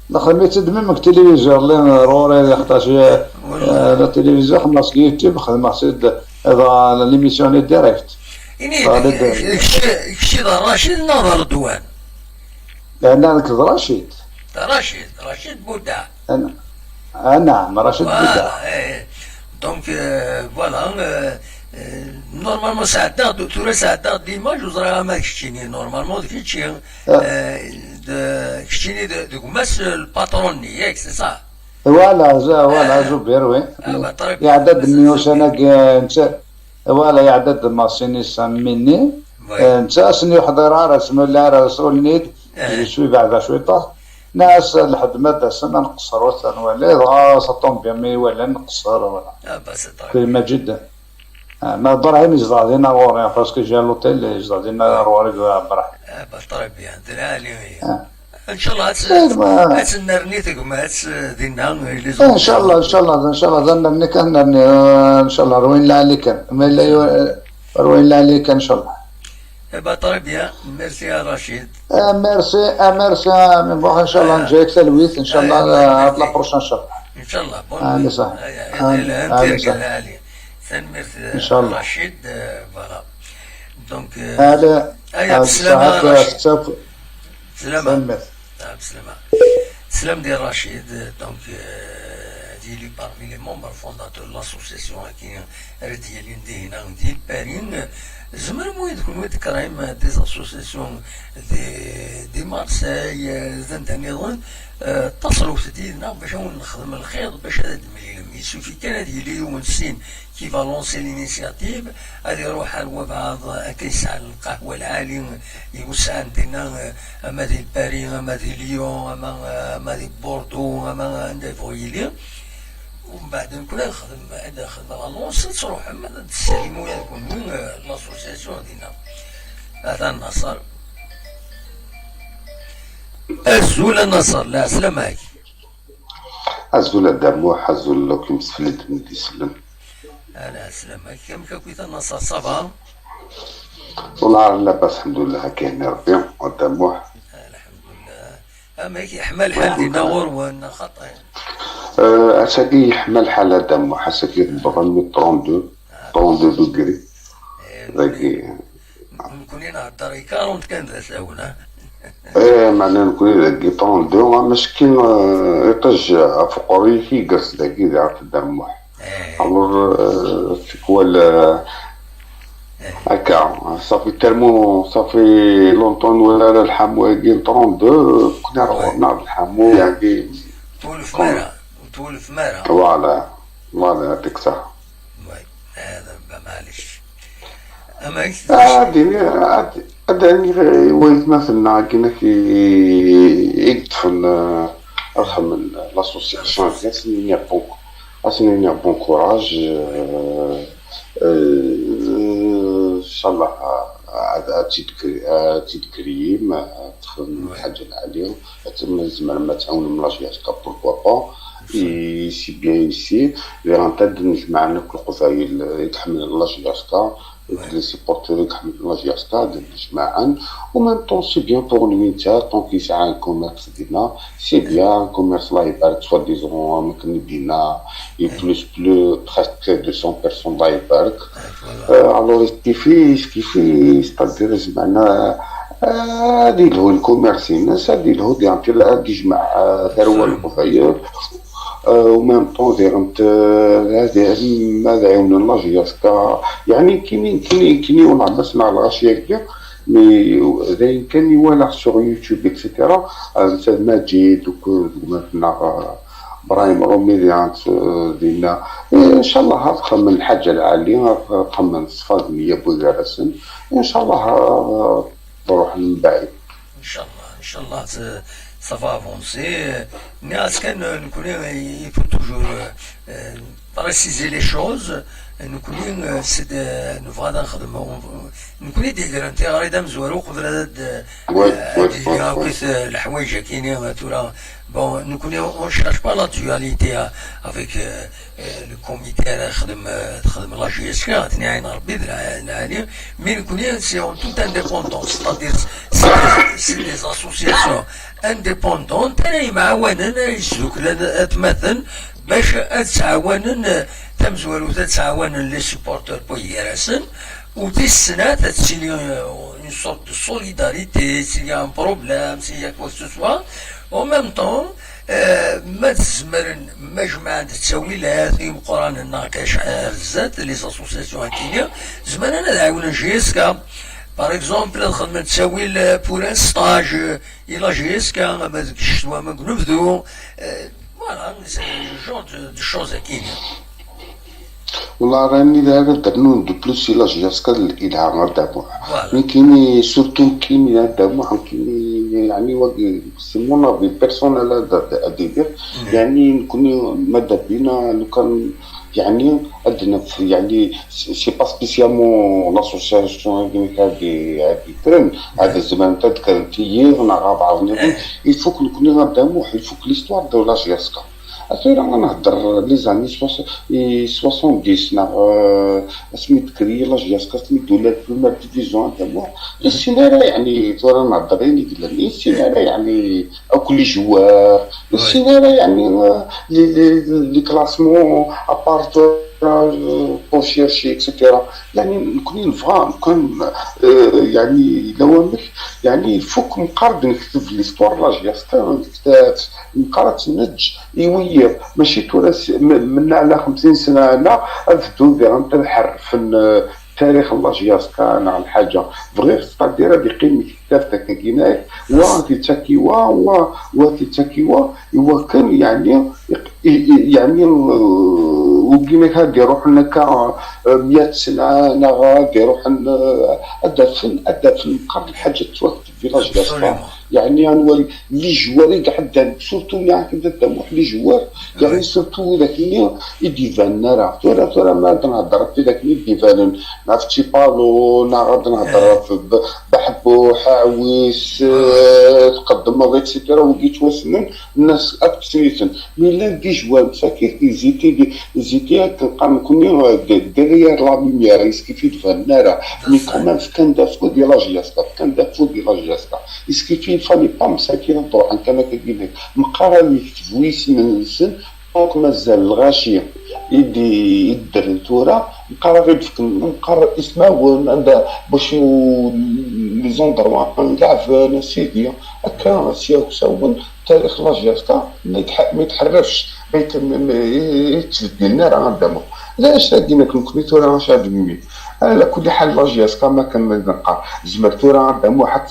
Nexdem-itt-id même deg téléviseur, la, ɣur-i, xaṭac, eh, la télévision, xedmeɣ-tt deg YouTube, xedmeɣ-tt-id, dɣa l'émission-nni direct. Ini-d, kečč, kečč d Racid neɣ d Redwan? Lehna nekk d Racid. D Racid, Racid Bouda. Ana, ana, Racid Bouda. Voilà, eh, donc, euh, voilà, euh, euh, normalement, sɛeddaɣ-d, tura sɛeddaɣ-d l'image, ur ẓriɣ ama d keččini, normalement, d kečči, euh, d, keččini d, d gma-s, le patron-nni, yak, c'est ça? Voilà, voilà, Zubir, oui. Ah, bah, très bien. Iɛedda-d mmi ussan-agi, netta, Voilà, iɛedda-d Masinisa Mini. Oui. Eh, netta ass-nni ur yeḥḍir ara, asmi ara sawlen-id, je suis بعد شويطة. Nna-as lḥedma d ass-a ma nqeṣṣer ur t-nwali, dɣa ça tombe bien mi walan nqeṣṣer, voilà. Ah, bah, c'est très bien. Kul ma jidden. Ah, ma Brahim yezdeɣ dinna ɣur-i, parce que j'ai l'hôtel, yezdeɣ dinna ɣur-i Brahim. Ah, bah, très bien. D lɛali. Ah. Inchallah, ad, ad tennerni tegmat, eh, dinna, eh, les autres. Inchallah, inchallah, inchallah, ad nnerni kan nnerni, eh, inchallah, rwin lɛali kan. Ma yella yu-, eh, rwin lɛali kan, inchallah. Eh ben, très bien. Merci à Rachid. Eh, merci, eh, merci à Mimouh, inchallah, nǧi-ak talwit, inchallah, eh, à la prochaine, inchallah. Inchallah, bonne nuit. Allez, ça. Allez, allez, allez, allez. Tanemmirt, eh, inchallah. Rachid, eh, voilà. Donc, eh, allez, à la prochaine. Salam. Salam di Rachid, donc, euh, Yili parmi les membres fondateurs de l'association-agi ara d-yalin dihin di Paris. Tzemrem wid kunwi d-créem des associations, des, des Marseille, d anda nniḍen, ttaṣlewt-d yid-neɣ bac ad wen-nexdem lxir, bac ad d-temlilem. Il suffit kan ad yili yiwen sin qui va lancer l'initiative, ad iruḥ ar wabɛaḍ akka yesɛan lqahwa lɛali, yewsɛan dinna, ama di Paris, ama di Lyon, ama, ama di Bordeaux, ama anda yebɣu yili. Umbeɛd nekkni ad nexdem, ad nexdem l'annonce, ad truḥem, ad d-tessalim ula d kunwi, eh, l'association dinna. Atan Naṣer. Azul a Naṣer, lɛeslama-k. Azul a Dda Muḥ, azul akk imsefliden i d-isellen. Lɛeslama-k, amek akk i ta Naṣer, ça va? Wellah labas, lḥemdullah, akka yeɛni Rebbi, a Dda Muḥ. Lḥemdullah. Amek yeḥma lḥal dinna ɣur-wen, a xaṭi? Eh, ass-agi yeḥma lḥal a Dda Muḥ, ass-agi tewweḍ almi trente-deux, trente-deux degrés. Eh, dagi. Nekkni nhedder i quarante kan d asawen, ha? Eh, meɛna nekkni dagi trente-deux, ah, meskin, eh, iṭij ɣef uqerruy-ik i yers dagi di Ɛerf Dda Muḥ. Eh. Alors, eh, tikwal, eh, eh, akka, ça fait tellement, ça fait longtemps nwala ara lḥamu-agi n trente-deux, nekkni ar ɣur-neɣ d lḥamu, yeɛni, twulfem ara, twulfem ara. Voilà, voilà, c'est ça. Oui, eh, ben, معليش. Amek? Ah, dini, ad, ad aniɣ i waytmaten-nneɣ akken ak i, i yeṭṭfen, eh, ad xedmen l'association, ad sen-iniɣ bon, ad sen-iniɣ bon courage, eh, eh, inchallah, ad, ad tt-id-, ad tt-id-kriyim, ad txedmem lḥaǧa lɛali, ad tem-, tzemrem ad tɛawnem la J S K, pourquoi pas. Et c'est bien ici, diɣen ad d-nejmaɛen akk Leqbayel i iḥemmlen la J S K, les supporters i iḥemmlen la J S K, ad d-nejmaɛen. En même temps, c'est bien pour lui, netta, tant qu'il yesɛa un commerce dinna, c'est bien, un commerce, Allah ibarak, soi-disant, am akken i d-yenna, il plus, plus, presque deux cents personnes, Allah ibarak. Euh, alors, il suffit, il suffit, c'est-à-dire, zeɛma, euh, ad yelhu le commerce-ines, ad yelhu, ad yejmeɛ, euh, tarwa n Leqbayel. Euh, en même temps, diɣen, euh, ad, ad ɛiwnen la J S K. Yeɛni, nekkini, nekkini, nekkini, ur nɛebbes neɣ lɣaci akka, mais d ayen kan i walaɣ sur YouTube, et cetera. Euh, netta d Maǧid, d gma-tneɣ, euh, Brahim Rumi, diɣen, euh, dinna. Eh, inchallah, ad xedmen lḥaǧa lɛali, ad xedmen ṣṣfa d nniya n wid gar-asen. Inchallah, euh, ad ruḥen mebɛid. Inchallah, inchallah, ça, ça va avancer. Nniɣ-as kan, euh, nekkni, euh, il faut toujours, euh, euh, préciser les choses. Nekkni, euh, c'est de, nebɣa ad nexdem, euh, nekkni d-yegren tiɣri d amezwaru uqbel ad, euh, ad yili akk, euh, leḥwayeǧ-agi-ni, euh, tura. Bon, nekkni, on cherche pas la dualité, euh, avec, euh, euh, le comité ara yexdem, euh, texdem la J S K, ad ten-iɛin Rebbi d lɛali. Mais nekkni, c'est en toute indépendance, c'est-à-dire, c'est des, c'est des associations indépendantes, ara yemɛawanen, ara yesduklen atmaten, bac ad ttɛawanen, euh, tamezwarut ad ttɛawanen les supporters n wid gar-asen, u tis snat ad tili, euh, une sorte de solidarité, s'il y a un problème, s'il y a quoi que ce soit. En même temps, euh, ma tzemren, ma jemɛen-d ttawilat imeqqranen neɣ akka acḥal zdat, les associations akini, zemren ad ɛiwnen J S K. Par exemple, ad xedmen ttawil, euh, pour un stage, euh, i la J S K, ama deg ccetwa, ama deg unebdu. Euh, voilà, c'est le genre de, de choses akini. Wallah, rani d ara d-rnun de plus i la J S K d lilha a Dda Muḥ. Voilà. Nekkini, surtout nekkini a Dda Muḥ, nekkini, yeɛni, wagi, c'est mon avis personnel, ad, ad, ad iliɣ. Yeɛni, nekkni, ma d-, bina, lukan, yeɛni, ad naf, yeɛni, c'est, c'est pas spécialement l'association, yeɛni, ad, ad kkren, ad zemrent ad kkrent i yiḍ, neɣ abɛaḍ nniḍen. Il faut que nekkni a Dda Muḥ, il faut que l'histoire de la J S K. Tura ad nehder les années soix-, i soixante-dix, neɣ, euh, asmi d-créer la J S K, asmi d-tuli la première division a Dda Muḥ. Ur nessin ara, yeɛni, tura ad nehder ayen i yellan. Ur nessin ara, yeɛni, akk les joueurs. Ur nessin ara, yeɛni, euh, les, les, les classements à part, euh, recherche, et cetera. يعني نكون نبغى نكون، آه، يعني لو مش، يعني il faut que نقرب نكتب l'histoire la J S K. نكتب، نقرا تنج يوير، ماشي تورا س- م- من على خمسين سنه انا ابدو دير انت الحرف، آه، تاريخ la J S K على الحاجه. بغير ستادير هذه قيمه كتابتك كيناك، وغادي تاكيوا، وغادي تاكيوا، وكان يعني يق- ي- ي- يعني، آه، وكيما كان يروح لنا كا، آه، مية سنه انا غادي يروح لنا، آه، هذا فن، هذا فن قبل حاجه توقف في la J S K. يعني غنولي لي جوار يقعد، سورتو ملي كنت تدموح لي جوار، يعني سورتو ذاك اللي يديفان راه تورا تورا ما تنهضر في ذاك اللي يديفان، نا في تشيبالو، نا غادي نهضر في ب- بحبوح، عويس، آه، تقدم، اكسيتيرا، وقيت واسنن الناس اكتسيتن. مي لا دي جوار مساكين، زيتي دي، زيتي كنقام كوني ديريير لا لوميير، يسكي في دفان نارا. مي كومان في كان دافو دي لا جياستا، في كان دافو دي لا جياستا. يسكي في فالي با مساكين تروح انت ما كدير لك. مقارنة فويس من السن، دونك مازال الغاشي يدي يدر التورا، مقارا غير بفك، مقارا اسمه عندها باش يو-، لي زوندروا نلعب نسيدي هكا سياو ساون. تاريخ لا جياستا ما يتح-، ما يتحرفش، ما يت-، ما، ما يتبدل لنا راه عندنا. علاش هادي ما كنكملتو راه شاد ميمي؟ على كل حال لا جياستا ما كان ما نلقى. زمرتو راه عندنا واحد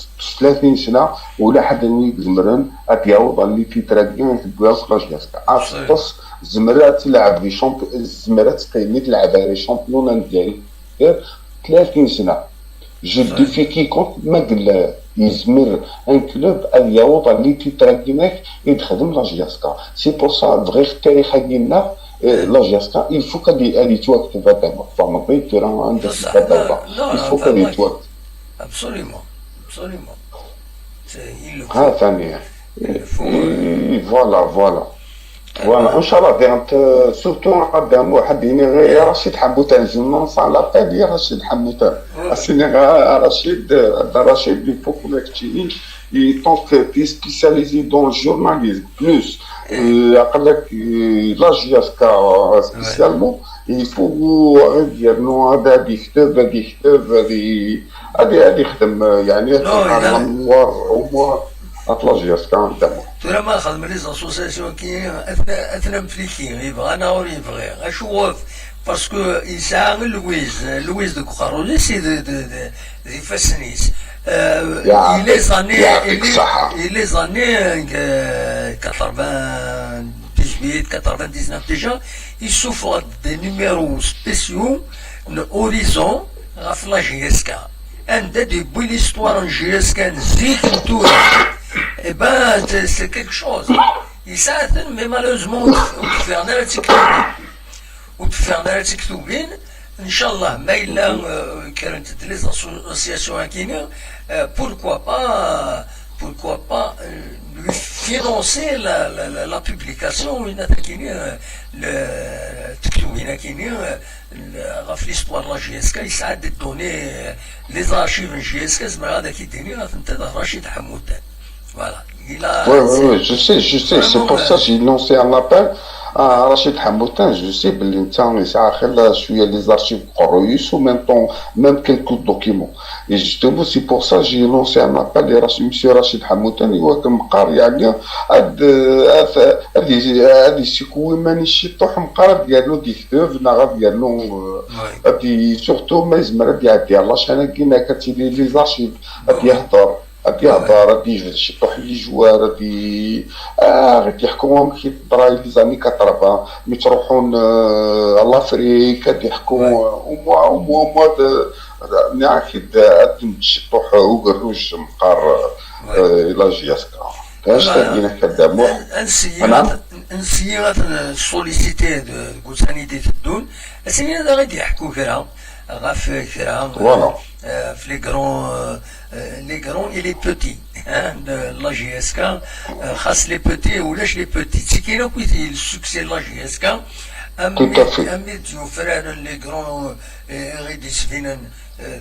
ثلاثين سنه، ولا حد يقدمرن ادياو ضل لي تيتراكي تبغى لا جياستا اصطس. زمرات تلعب لي شامبيون، زمرات تقيمي تلعب على شامبيون ديالي ثلاثين سنه. جو ديفي كيكونك ما قال يزمر ان كلوب ان يعوض على لي تيتر كيماك يتخدم لا جياسكا. سي بور سا فغي التاريخ ديالنا، آه، لا جياسكا يل فو كادي ادي توكتب هذا، فهمتني؟ ترى عندك بصح هذا لا، لا، يل فو كادي توكتب. ابسوليمون، ابسوليمون. ها ثانية. فوالا، فوالا. فوالا، ان شاء الله دير انت سورتو قدام واحد، يعني، غير يا رشيد حموتان، جو نونس على لابيل يا رشيد حموتان. اسيني غا رشيد، هذا رشيد دي بوكو ماكتشيني، اي طونك تي سبيسياليزي دون الجورناليزم بلوس. قال لك لا جي اس كا سبيسيالمون، يفو غير دير نو هذا هذه يكتب، هذه يكتب، هذه هذه هذه يخدم، يعني، نو، تلقى لا ميموار، عمر، اطلع جي اس كا دابا. ترى ما خدم لي زاسوسياسيون كي اثنا اثنا مفليكي يبغى انا ولا يبغي اشوف. باسكو يسعى لويز، لويز دو كوخاروليس دي دي دي دي فاسنيس. يعطيك، يعطيك الصحة. لي زاني كاتروفان ديزويت كاتروفان ديزناف ديجا يسوفر دي نيميرو سبيسيو. اوريزون غاف لا جي اس كا. عندها دي بوي ليستوار ان جي اس كان زيك نتورا. اي با سي كيك شوز يساعدن مي مالوزمون وتفيغنا لا تكتوبين. وتفيغنا لا تكتوبين. ان شاء الله ما الا كانت لي زاسوسياسيون كيني، بوركوا با بوركوا با لوي فينونسي لا بوبليكاسيون وين تكيني تكتوبين كيني. غاف ليستوار لا جي اس كا يسعد دوني لي زارشيف جي اس كا زعما هذا كيديني غاف انت رشيد حمودان. فوالا. Oui, oui, oui, je sais, je sais. C'est pour ça que j'ai lancé un appel à Rachid Hamoutin. Je sais بلي انت يسعى خير شويه لي زارشيف قرويس و même temps même quelques documents. Et justement c'est pour ça que j'ai lancé un appel à Rachid, monsieur Rachid Hamoutin. ايوا كنقار يعني هاد هاد هاد هاد السيكوي ماني شي طوح مقار ديالو دي كتاب نغا ديالو. غادي سورتو ما يزمر غادي يعدي على شحال كاين كتيدي لي زارشيف غادي يهضر. غادي يهضر، غادي يجبد شي طوح لي جوار، غادي، آه، غادي يحكموهم كي الدراي لي زاني كاتروفان، مي تروحون، آه، لافريك، غادي يحكموا، وموا، وموا، وموا، د-، د-، نعم، كي د-، غادي شي طوح وقروج مقار، آه، لا جي اس كا. اش تدينا كداموح؟ نسيي نعم. غت-، نسيي غت-، سوليسيتي د-، قلت راني دي تدون. اسيني هذا غادي يحكوا كرا، غاف كرا، فوالا. آه، في لي كرون، آه، لي كرون اي لي بوتي، ها، لا جي اس كا، آه، خاص لي بوتي ولاش لي بوتي. تي كاين كويتي السوكسي لا جي اس كا. امي، امي ديو فران لي كرون، آه، غيدي سفينن،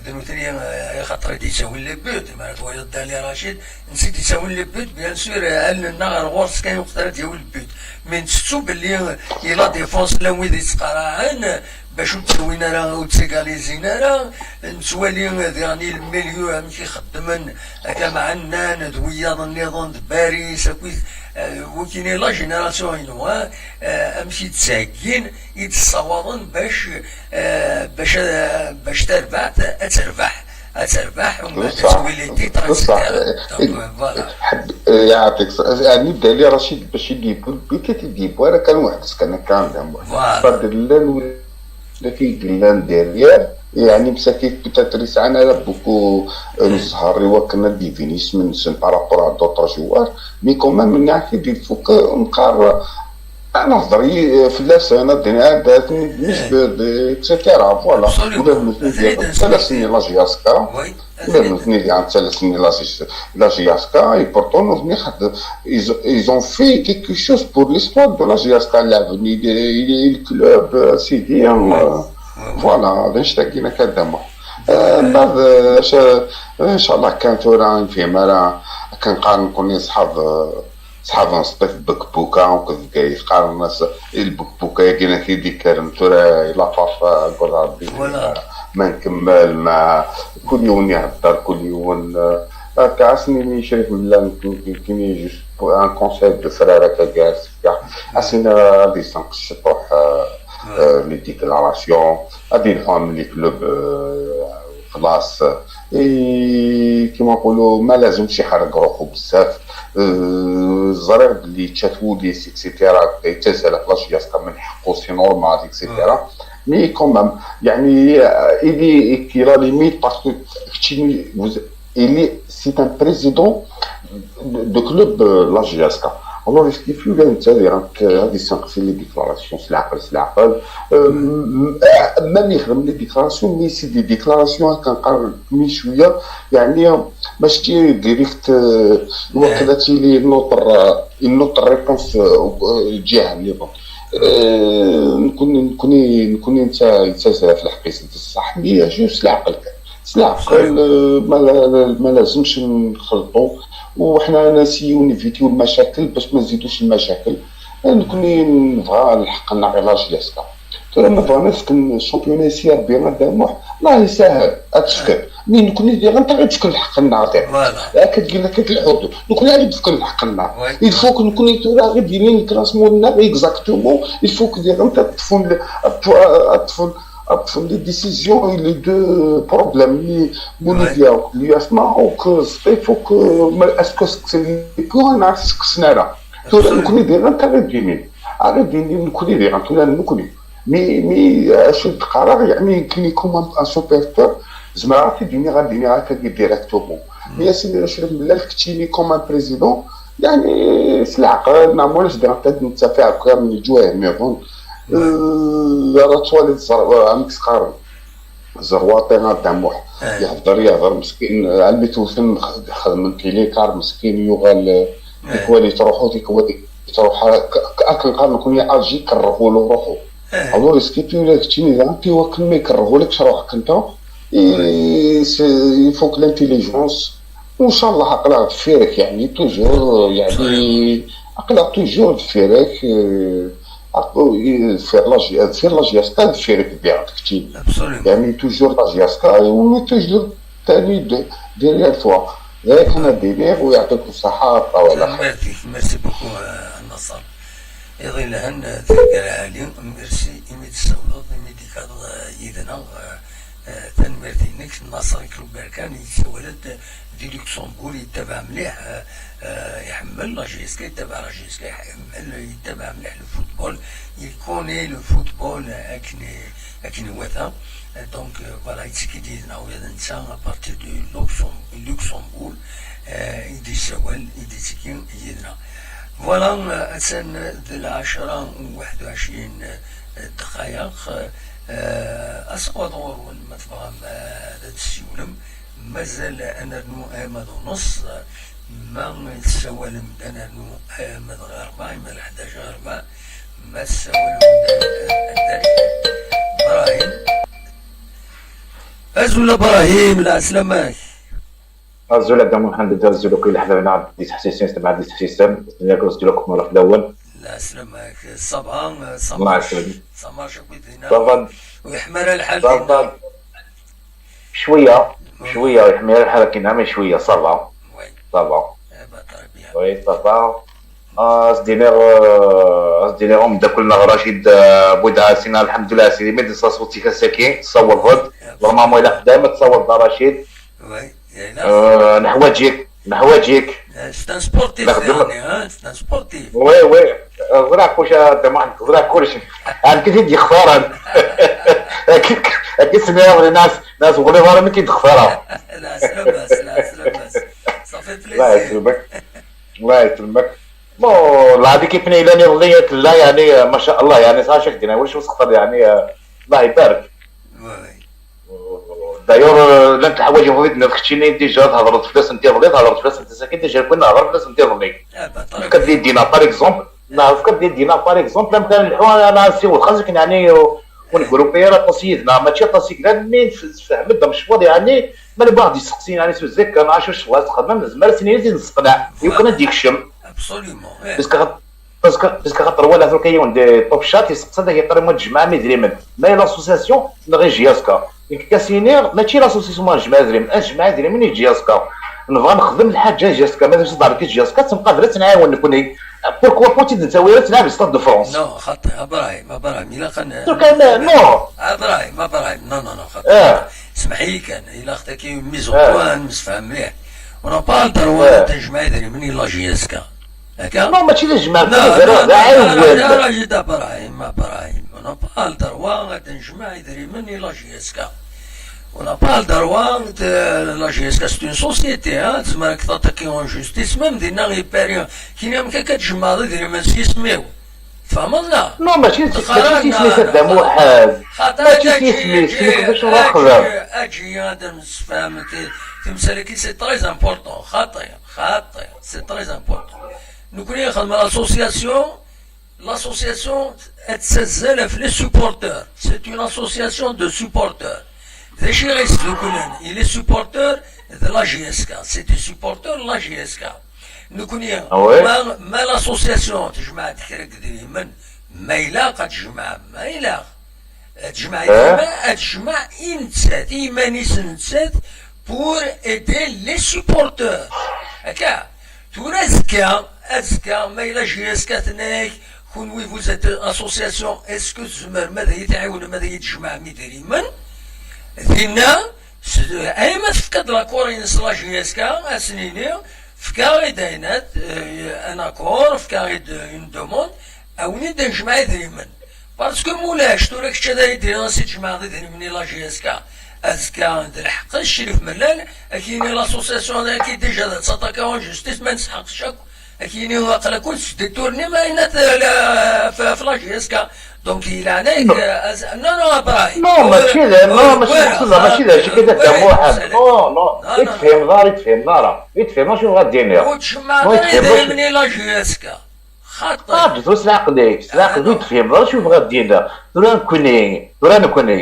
d nutni, eh, axaṭer i d-yettawin les buts, mi ara twaliḍ Dali Racid, netta i d-yettawin les buts, bien sûr, eh, allen-nneɣ ar ɣur-s kan, yuqet ara d-yawi le but. Mais nettettu belli, eh, i la défense llan wid yettqaraɛen, eh, bac ur ttawin ara, ur ttagalizin ara. Nettwali, eh, diɣen i le milieu amek i xeddmen, akka mɛennan d wiyaḍ nniḍen d Baris, akkit, eh, wikini la génération-inu, eh, eh, amek i d-ttheggin, i d-ssawaḍen bac, eh, bac, eh, bac tarbaɛt ad terbeḥ, ad terbeḥ, u mbeɛd ad tewwi les titres, et cetera. Donc, eh, voilà. Ḥedd, eh, yeɛṭik ṣ-, yeɛni Dali Racid bac i d-yewwi, le but i d-yewwi ara kan weḥd-s kan akka d amu. Voilà. Fadel llan widak i yellan derrière, yeɛni msakit peut-être yesɛan ara beaucoup, eh, n zzher i wakken ad d-ibin isem-nsen par rapport à d'autres joueurs, mais quand même, nniɣ-ak-id, il faut que nqar, ad nehder i-, fell-asen, ad d-, ad d-, ad d-, et cetera. Voilà. Absolument. Ula d nutni diɣen ttalasen i la J S K. Oui. Ula d nutni diɣen ttalasen i la J S K. Et pourtant, nutni xed-, ils, ils ont fait quelque chose pour l'histoire de la J S K. Lɛebn i, i, i club, euh, sidi, hein, euh, voilà, d annect-agi akka d amuḥ. Euh, mbeɛd, euh, ncallah kan tura nefhem ara, akken qqaren nekkni ṣḥab, euh, ṣḥab n Sṭif Bekbuka, akked Bgayet, qqaren-as Lbekbuka-agi, akken i d-ikkren tura, il a pas fait, akked Rebbi, voilà, ma nkemmel, ma, kul yiwen ihedder, kul yiwen, eh, akka, asen-ini Crif Mellal, nekkini juste un conseil de frère, akka, gar sefka, asen ad isenqes ciṭuḥ, eh, eh, les déclarations, ad ilḥu am les clubs, eh, xlaṣ. Et كيما نقولوا ما لازمش يحرق روحو بزاف. Euh, ẓriɣ belli ččat wul-is, et cetera. Yettazal ɣef la J S K, من حقو, c'est normal, et cetera. Mais quand même, يعني, euh, il est, il a limite parce que keččini, vous, il est, c'est un président de, de club, euh, la J S K. Alors, est-ce qu'il faut, là, netta, ad isenqes les déclarations, s leɛqel, s leɛqel. Euh, m-, m-, même يخدم les déclarations, mais c'est des déclarations, هكا نقرب من شوية، يعني، ماشي direct, euh, واخد هادشي اللي نوطر، آه، نوطر réponse, آه، آه، جهة اللي bon. آه، نكون، نكون، نكون انت، انت في الحقيقة بصح، mais juste العقل كان. العقل، آه، ما لا-، ما لازمش نخلطوا، وحنا نسيو نيفيتيو المشاكل باش ما نزيدوش المشاكل. آه، نكون نبغى الحق ناغي لاج ياسكا. ترى ما بغينا نسكن الشامبيون اسيا بينا داموح، الله يسهل، هاد الشكل. مي نكون ندير انت غير تشكل الحق النهار تاعك. فوالا. هاك تجي لك هاد الحدود. نكون غير تشكل الحق النهار. وي. Il faut que نكون يتورا غير ديرين الكلاسمون النهار اكزاكتومون. Il faut que دير انت تفهم ال-، تف-، تفهم، تفهم les décisions et les deux problèmes. اللي بوليفيا وكلياسما وك سطيف وك ما اسكو سكسني كو انا سكسنا راه. تورا نكون ندير انت غير ديرين. غير ديرين نكون ندير انت ولا نكون. مي، مي، آه، شد قرار، يعني، كي يكون ان سوبرتور، زعما غادي يديني، غادي يديني هكا ديريكتومون. مي اسيدي راه شرب ملال كتشيني كوم ان بريزيدون، يعني، سي العقل، ما مولاش دير حتى نتفاعل كامل الجواه، مي بون. آه، راه تواليت زر-، آه، عندك سقارن. زرواطي غا داموح. يهضر، يهضر مسكين، آه، علمي توثن خ-، خدم تيليكار مسكين، يوغال، آه، ديك والي تروحو، ديك والي تروح، ك-، ك-، اكن قال لكم يا الجي كرهوا له روحو. الور اسكيتو الا كنتيني زعما تيوكل ما يكرهولكش روحك انت. إي، سي، يفوك لانتيليجونس. وان شاء الله عقلها دفيرك، يعني، توجور، يعني، عقلها توجور دفيرك، آه، عقل-، إي، دفير لاجي-، دفير لاجياسكا دفيرك بيعطيك تي. يعني، توجور لاجياسكا، وتوجور تاني د-، ديريير توا. غير كنا دينيغ ويعطيكم الصحة، طول خير. Merci, merci beaucoup, euh, Nasser. Iḍ yelhan, tirga lɛali, merci imi d-tessawleḍ, imi d-ikaḍeḍ, eh, yid-neɣ, eh, eh, tanemmirt-inek. Naṣer Ikluberkan yessawal-d di Luxembourg, yettabaɛ mliḥ, eh, eh, iḥemmel la J S K, yettabaɛ la J S K, iḥemmel, yettabaɛ mliḥ le football, il connaît le football, eh, akken i, akken iwata. Eh, donc, eh, voilà, yettekki-d yid-neɣ ula d netta à partir de Luxem-, Luxembourg, eh, i d-yessawal, i d-yettekki yid-neɣ. Voilà, attan d lɛecṛa u waḥed u ɛecrin ddqayeq. Eh, aseqqaḍ ɣur-wen, ma tebɣam, eh, ad tessiwlem. Mazal ad nernu ayen d uneṣṣ. Ma tessawalem-d ad nernu ayen d ɣer ṛebɛa, ma d ḥdac ɣer ṛebɛa. Ma tessawalem-d ad, ad, ad, Ibrahim. Azul a Brahim, lɛeslama-k. Azul a Dda Muḥend, azul akk i leḥbab-nneɣ di teḥsisin, s temɛad di teḥsisin, s dunya akk, azul akk mara fell-awen. Lɛeslama-k, ça va, ça marche, ça marche akk dinna. Ça va. Ur yeḥmi ara lḥal dinna. Cwiya, cwiya, ur yeḥmi ara lḥal akken, mais cwiya, ça va. Oui. Ça va. Eh ben, très bien. Oui, ça va. As-d-iniɣ, as-d-iniɣ umeddakel-nneɣ Racid Budɛasin, lḥemdullah, sidi mi d-nessaweḍ-ik ass-agi, tessawḍeḍ-d. Normalement, ilaq dayma tessawḍeḍ a Racid. Neḥwaǧ-ik, neḥwaǧ-ik. C'est un sportif, c'est un sportif. Oui, oui. Ẓriɣ kullec a Dda Muḥend, ẓriɣ kullec. Ɛni k-id-yextaren? Akken s-nniɣ, nas, nas, ur ɣliḍ ara mi k-id-xtareɣ. Lɛeslama-s, lɛeslama-s. Ça fait plaisir. Allah yesselmek. الله يسلمك. Bon, la l'équipe-nni yellan iḍelli tella, yeɛni, ma sha Allah, yeɛni, sɛa cak dina, ulac usexter, yeɛni, Allah ibarek. D'ailleurs, llant leḥwayeǧ i d-tenniḍ keččini, déjà thedreḍ fell-asent iḍelli, thedreḍ fell-asent ass-agi, déjà nekk nehder fell-asent iḍelli. Tefka-d l'idée-nneɣ, par exemple, neɣ tefka-d l'idée-nneɣ, par exemple, amek ara nḥu, ara nsiweḍ, xas akken, yeɛni, ur negrupi ara aṭas yid-neɣ, mačči aṭas i yellan, mi nfehmed amecwar, yeɛni, ma newwi-d isteqsiyen, yeɛni, s uzekka, neɣ acu ccɣel ara txedmem, nezmer ad s-nini, ad t-id-nesseqneɛ, yukan ad d-yekcem. Absolument. Parce que, parce que, parce que xaṭer walaɣ tura yiwen di Top Chat yesteqsa-d, yeqqar-d ma tjemɛem idrimen, ma i l'association neɣ i J S K. Nekk ad as-iniɣ, mačči l'association ma nejmeɛ idrimen, ad nejmeɛ idrimen i J S K. Nebɣa nexdem lḥaǧa i J S K, ma d-nṣeddeṛ i J S K, ad tt-nqabel ad tt-nɛiwen nekkni. Pourquoi pas ur tt-id-nettawi ara ad tt-nɛiwen di Stade de France? Non, xaṭi, a Brahim, a Brahim, ilaq ad n-, non. A Brahim, a Brahim, non, non, non, xaṭi. Smeḥ-iyi kan, ilaq tagi mise au point, ad nemsefham mliḥ. On n'a pas le droit ad nejmeɛ idrimen i la J S K. Akka? Non, mačči d ajmaɛ, d aɛiwen. Rajid Abrahim, Abrahim, on n'a pas le droit ad nejmeɛ idrimen i la J S K. On n'a pas le droit de, la J S K c'est une société, hein, tzemmer ad k-taṭaki en justice, même dinna i Paris, kini amek akka tjemɛeḍ idrimen s yisem-iw? Tfehmeḍ neɣ? Non, mačči s yisem-is a Dda Muḥend. Mačči s yisem-is, nekk d acu ara xedmeɣ? Aǧi ad nemsefham, timsal-agi c'est très important, xaṭi, xaṭi, c'est très important. Nekkni nxeddem l'association, l'association ad tettazzal ɣef les supporters, c'est une association de supporters. D acu i ɣ-yesduklen i les supporters de la J S K? C'est des supporters de la J S K. Nekkni, ma, ma l'association tejmeɛ-d kra n yidrimen, ma ilaq ad tejmeɛ, ma ilaq ad tejmeɛ idrimen, ad tejmeɛ i nettat, i yiman-is nettat, pour aider les supporters. Akka, tura azekka, azekka, ma yella J S K tenna-yak, kunwi vous êtes association, est-ce que tzemrem ad iyi-tɛiwnem, ad iyi-tjemɛem idrimen? Dinna, s-, ayma tefka-d l'accord-ines la J S K, ad s-nini, fka-ɣ-id ayen-at, euh, un accord, fka-ɣ-id une demande, awen-id ad nejmeɛ idrimen. Parce que mulac, tura kečč ad iyi-d-tiniḍ ad tjemɛeḍ idrimen i la J S K. Azekka d lḥeqq-is Crif Mellal, ad k-yini l'association-agi déjà d ad taṭaki en justice, ma nesḥeqq-tt akk, ad k-yini aql-aken tesditturnim ayen-at, la, f, f la J S K. Donc, i leɛnaya-k, euh, az-, non, non, a Brahim. Non, mačči d, non, mačči d, mačči d acu kan a Dda Muḥend. Non, non, i tefhimeḍ ara, i tefhimeḍ ara. I tefhimeḍ acu bɣiɣ ad d-iniɣ. Ur tjemɛeḍ ara idrimen i la J S K. Xaṭi. Ah, ǧǧet-t s leɛqel-ik, s leɛqel-ik, ur tefhimeḍ ara acu bɣiɣ ad d-iniɣ. Tura nekkni, tura nekkni,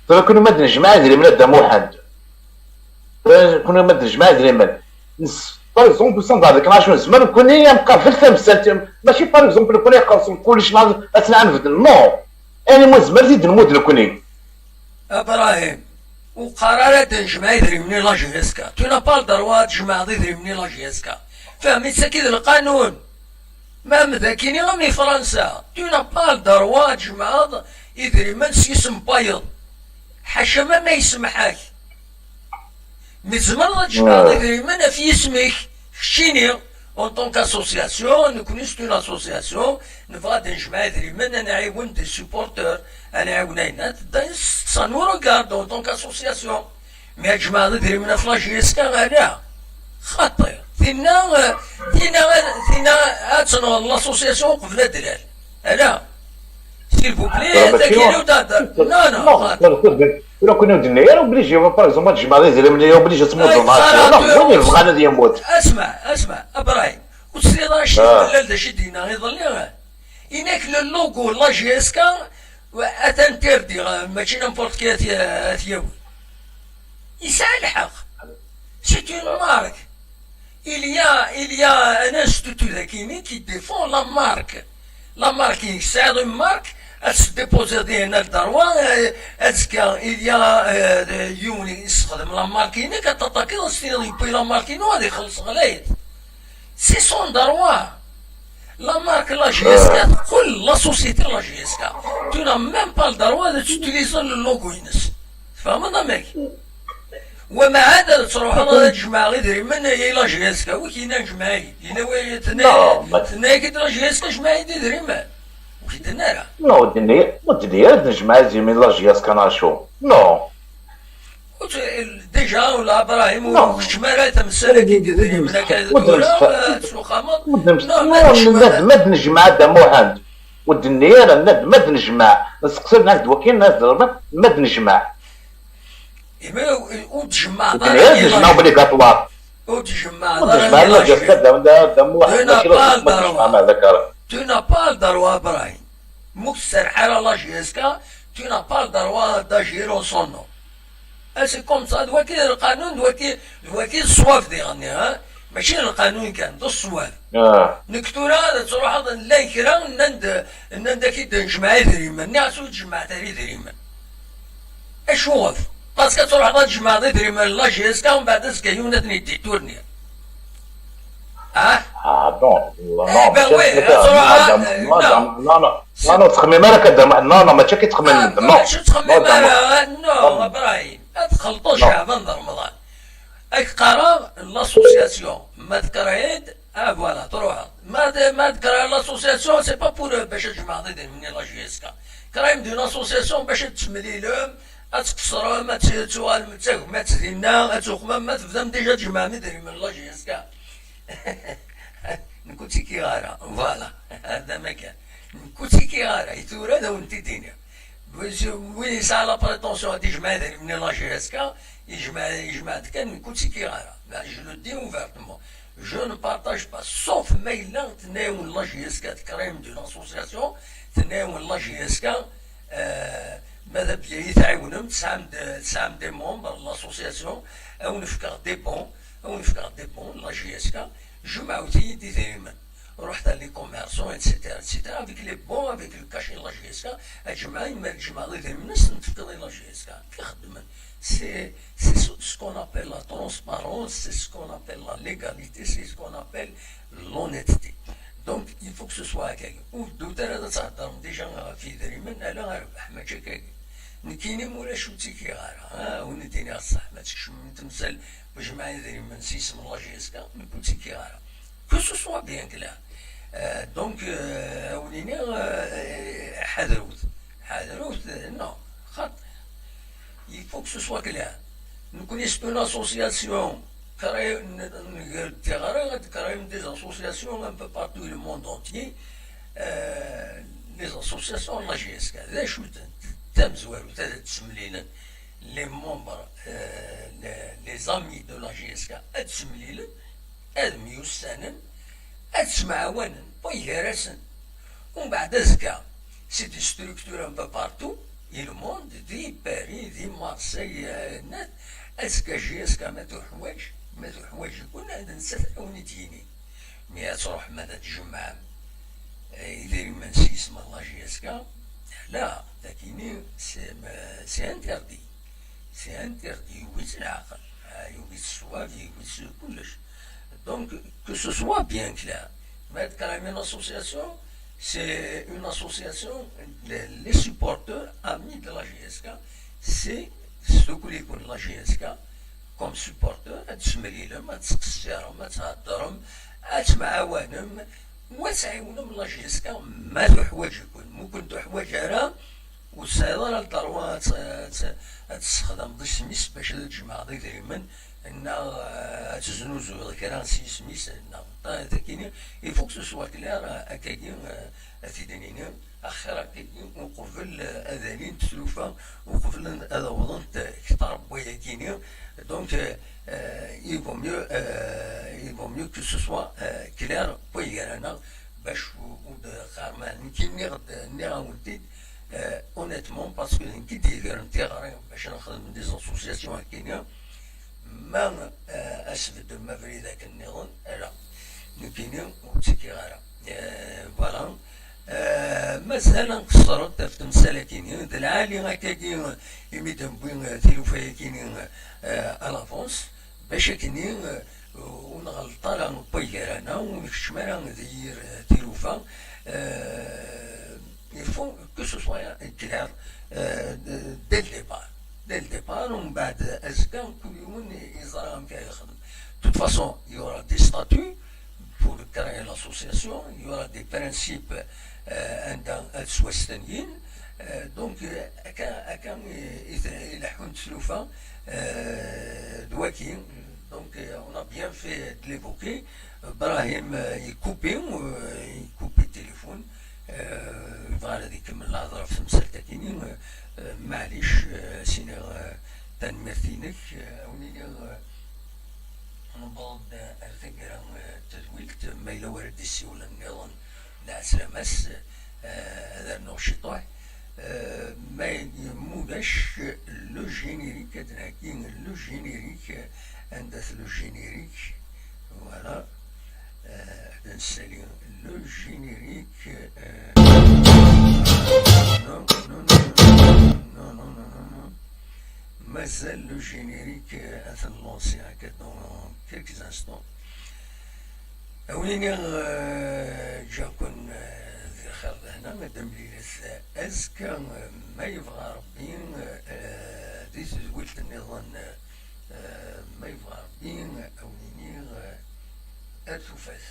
tura nekkni ma d-nejmeɛ idrimen a Dda Muḥend. Tura nekkni ma d-nejmeɛ idrimen. Par exemple, s anda deg nacu nezmer nekkni ad nqabel tamsalt, mačči par exemple nekkni iqerṣen kullec neɣ ad tt-nɛanbed, non. Ayen umi nezmer ad t-id-nmudd nekkni. Abrahim, ur qqar ara ad nejmeɛ idrimen i la J S K. Tu n'as pas le droit ad tjemɛeḍ idrimen i la J S K. Fehmi-tt-aki d lqanun. Même d akini am i Fransa, tu n'as pas le droit ad tjemɛeḍ idrimen s yisem n wayeḍ. Ḥaca ma ma yesmeḥ-ak. Mi tzemreḍ ad tjemɛeḍ idrimen ɣef yisem-ik, keččini, en tant qu'association, nekkni c'est une association, nebɣa ad nejmeɛ idrimen, ad nɛiwen des supporters, ad nɛiwen ayen, ça nous regarde en tant qu'association. Mi ad tjemɛeḍ idrimen ɣef la J S K, ala. Xaṭi. Tinna, eh, tinna, tinna ad tenɣeḍ l'association uqbel ad d-lal. Ala. S'il vous plaît, tagi ur d-hder. Non, non, xaṭi. Tura kun ur d-nni ara obligé, par exemple, ad tjemɛeḍ idrimen, obligé ad tmuddeḍ. Ay, xaṭi, non, win yebɣan ad yemmut. Asma, asma, Abrahim. Ur tesliḍ ara Crif Mellal d acu i d-yenna iḍelli? Inek le logo la J S K, atan interdit, mačči n'importe qui ad t-, ad t-yawi. Yesɛa lḥeqq. C'est une marque. Il y a, il y a un institut dagini qui défend la marque. La marque, il sert une marque, ad s-déposer des notes d'arwa, euh, azekka, il y a, euh, yiwen yessexdem la marque-inek, ad taṭakiḍ, ad s-tiniḍ yewwi la marque-inu, ad ixelleṣ ɣlayet. C'est son droit. La marque la J S K, teqqel la société la J S K. Tu n'as même pas le droit d'utiliser le logo-ines. Tfehmeḍ amek? Wa ma ɛad ad truḥeḍ ad tjemɛeḍ idrimen i la J S K, wi k-yennan jmeɛ-iyi-d? Yella wi tenna-, tenna-yak-id la J S K jmeɛ-iyi-d idrimen? Wi k-d-tenna ara? Non, ur d-tenni, ur d-tenni ara ad nejmeɛ idrimen i la J S K neɣ acu. Non. Déjà, ula Ibrahim, ur keččem ara tamsal-agi n idrimen akka tura, ad tuxameḍ. Non, ma d-nejmeɛ ad d-nejmeɛ a Dda Muḥend. Ur d-tenni ara, nna-d ma d-nejmeɛ, nseqsa-d, nna-d wakin, nna-d ma d-nejmeɛ. Imi ur d-tjemmeɛḍ ara, ur d-tjemmeɛ obligatoire. Ur d-tjemmeɛḍ ara, ur d-tjemmeɛ ara, la J S K, Dda Muḥend, mačči d acu ma d-tjemmeɛ, ma d akka. Tu n'as pas le droit, Ibrahim. Ma ur tserreḥ ara la J S K, tu n'as pas le droit d'agir en son nom. Ah, c'est comme ça, d waki d lqanun, d waki, d waki d ṣṣwab diɣen, hein? Mačči d lqanun kan, d ṣṣwab. Nekk tura ad truḥeḍ, llan kra nnan-d, nnan-d ad k-id-nejmeɛ idrimen. Nniɣ-as ur tjemmeɛ ara idrimen. Acuɣef? Parce que ad truḥeḍ ad tjemɛeḍ idrimen n la J S K, mbeɛd azekka yiwen ad ten-id-iturni. Ah? Ah, bon, non, eh, ben oui, ad truḥeḍ, non, non, non, non, ur ttxemmim ara akka, non, non, mačči akka i ttxemmimen, non, ur ttxemmim ara, non, Ibrahim. Ad txelṭeḍ Caɛban d Remḍan. Ad k-qqareɣ l'association, ma tekreh-d, ah, voilà, truḥeḍ. Ma d-, ma tekreh l'association, c'est pas pour, euh, bac ad tjemɛeḍ idrimen i la J S K. Kreh-d une association bac ad temlilem, ad tqeṣrem, ad t-, tuɣalem d tagmat dinna, ad tuxmem, ma tebdam déjà tjemɛem idrimen n la J S K. Nekk ur ttikiɣ ara, voilà, d amakan. Nekk ur ttikiɣ ara, i tura ad awen-t-id-iniɣ. Win, win yesɛa la prétention ad ijmeɛ idrimen n la J S K, ijmeɛ, ijmeɛ-d kan, nekk ur ttikiɣ ara. Ben, je le dis ouvertement. Je ne partage pas, sauf ma yella tenna-yawen la J S K, tekreh-d une association, tenna-yawen la J S K, euh, ma d abya i tɛiwnem, tesɛam-d, tesɛam des membres n l'association, ad wen-fkeɣ des bons, ad wen-fkeɣ des bons n la J S K, jemɛet-iyi-d idrimen. Ruḥet à les commerçants, et cetera, et cetera, avec les bons, avec le cachet de la J S K, ad jemɛen, ma tjemɛeḍ idrimen-nsen, tefkeḍ i la J S K. Amek i xeddmen? C'est, c'est ce, ce qu'on appelle la transparence, c'est ce qu'on appelle la légalité, c'est ce qu'on appelle l'honnêteté. Donc, il faut que ce soit akkagi. Ur teddut ara ad theddrem déjà ɣef yidrimen, ala a rrbeḥ, mačči akkagi. Nekkini ulac ur ttikiɣ ara, ha, win i d-iniɣ ṣṣeḥ, ma tkecmem temsal, ur jemɛem idrimen s yisem n la J S K, nekk ur ttikiɣ ara. Que ce soit bien clair. Euh, donc, euh, ad wen-iniɣ, euh, ḥadrut. Ḥadrut, euh, non, xaṭi. Il faut que ce soit clair. Nekkni, c'est une association, créée, n-, n-, n-, tiɣri, créée des associations un peu partout le monde entier. Euh, les associations n la J S K, d acu-tent? D tamezwarut, ad ttemlilen les membres, euh, les, les amis de la J S K, ad ttemlilen, ad myussanen, ad ttemɛawanen, wway gar-asen. Umbeɛd azekka, c'est des structures un peu partout, i le monde, di Paris, di Marseille, euh, net. Azekka J S K ma tuḥwaǧ, ma tuḥwaǧ-iken, ad nettat ad wen-id-yini. Mi ad truḥem ad tjemɛem, eh, idrimen s yisem n la J S K, la, dagini, c'est, c'est interdit. C'est interdit, yugi-tt leɛqel, ah, yugi-tt ṣṣwab, yugi-tt kullec. Donc, que ce soit bien clair. Ma tekreh une association, c'est une association, les, les supporters amis de la J S K, c'est ceux qui la J S K comme supporters, ad tessemlilem, ad tesqessirem, ad theddrem, ad temɛawanem, wa tɛiwnem la J S K ma tuḥwaǧ-iken. Ma ur ken-tuḥwaǧ ara, ur tesɛiḍ ara lderwa ad t-, ad t-, ad tessexdameḍ isem-is bac ad tjemɛeḍ idrimen, neɣ, eh, ad teznuzuyeḍ kra s yisem-is, neɣ, eh, takini, il faut que ce soit clair, eh, akkagi, eh, ad t-id-nini, axir akkagi, uqbel, eh, ad alint tlufa, uqbel ad awḍent, eh, kter n wayagini. Donc, eh, eh, il vaut mieux, eh, il vaut mieux que ce soit, eh, clair, waygar-aneɣ, bac ur, ur d-qqarem, nekki nniɣ-d, nniɣ-awen-t-id, euh, honnêtement, parce que nekk i d-yegren tiɣri bac ad nexdem des associations akkenni, Ma eh, asbedden ma abrid akken nniḍen, ala. Nekkini ur ttekkiɣ ara. Eh, voilà. Eh, mazal ad nqeṣṣer ɣef temsal-akini, d lɛali akkagi imi d-newwi eh, tilufa-yakini eh, à l'avance, bac akkenni eh, ur nɣelleṭ ara n wagar-aneɣ, ur nekcem ara di yir eh, tilufa. Eh, il faut que ce soit clair eh, dès le départ. Dès le départ, umbeɛd azekka kul yiwen yeẓra amek ara yexdem. De toute façon, il y aura des statuts pour créer l'association, il y aura des principes euh, anda ad ttwastenyin. Euh, donc, euh, akka, akka i, i, i leḥḥunt tlufa euh, d waki. Donc, euh, on a bien fait de l'évoquer. Brahim euh, يكوبي euh, يكوبي التليفون. Euh, يبغى هذا يكمل الهضره في المسألة كيني. Euh, معليش euh, سيني euh, tanemmirt-inek. Euh, ونيني euh, نبض أرتقرا تدويلت ما إلا ورد السيولة النظام. Lɛeslama-s, eh, ad rnuɣ ciṭuḥ. Eh, ma yemmulac le générique, ad nɛeggi le générique, anda-t le générique? Voilà. Eh, ad nsali le générique. Eh, non, non, non, non, non, non, non, non. Mazal le générique eh, ad t-nlansi akka dans quelques instants. Awen-iniɣ eh, ǧǧiɣ-ken eh, di lxir d lehna, ad d-mlilet eh, azekka eh, ma yebɣa Rebbi eh, di tedwilt nniḍen eh, ma yebɣa Rebbi. Awen-iniɣ eh, ar tufat.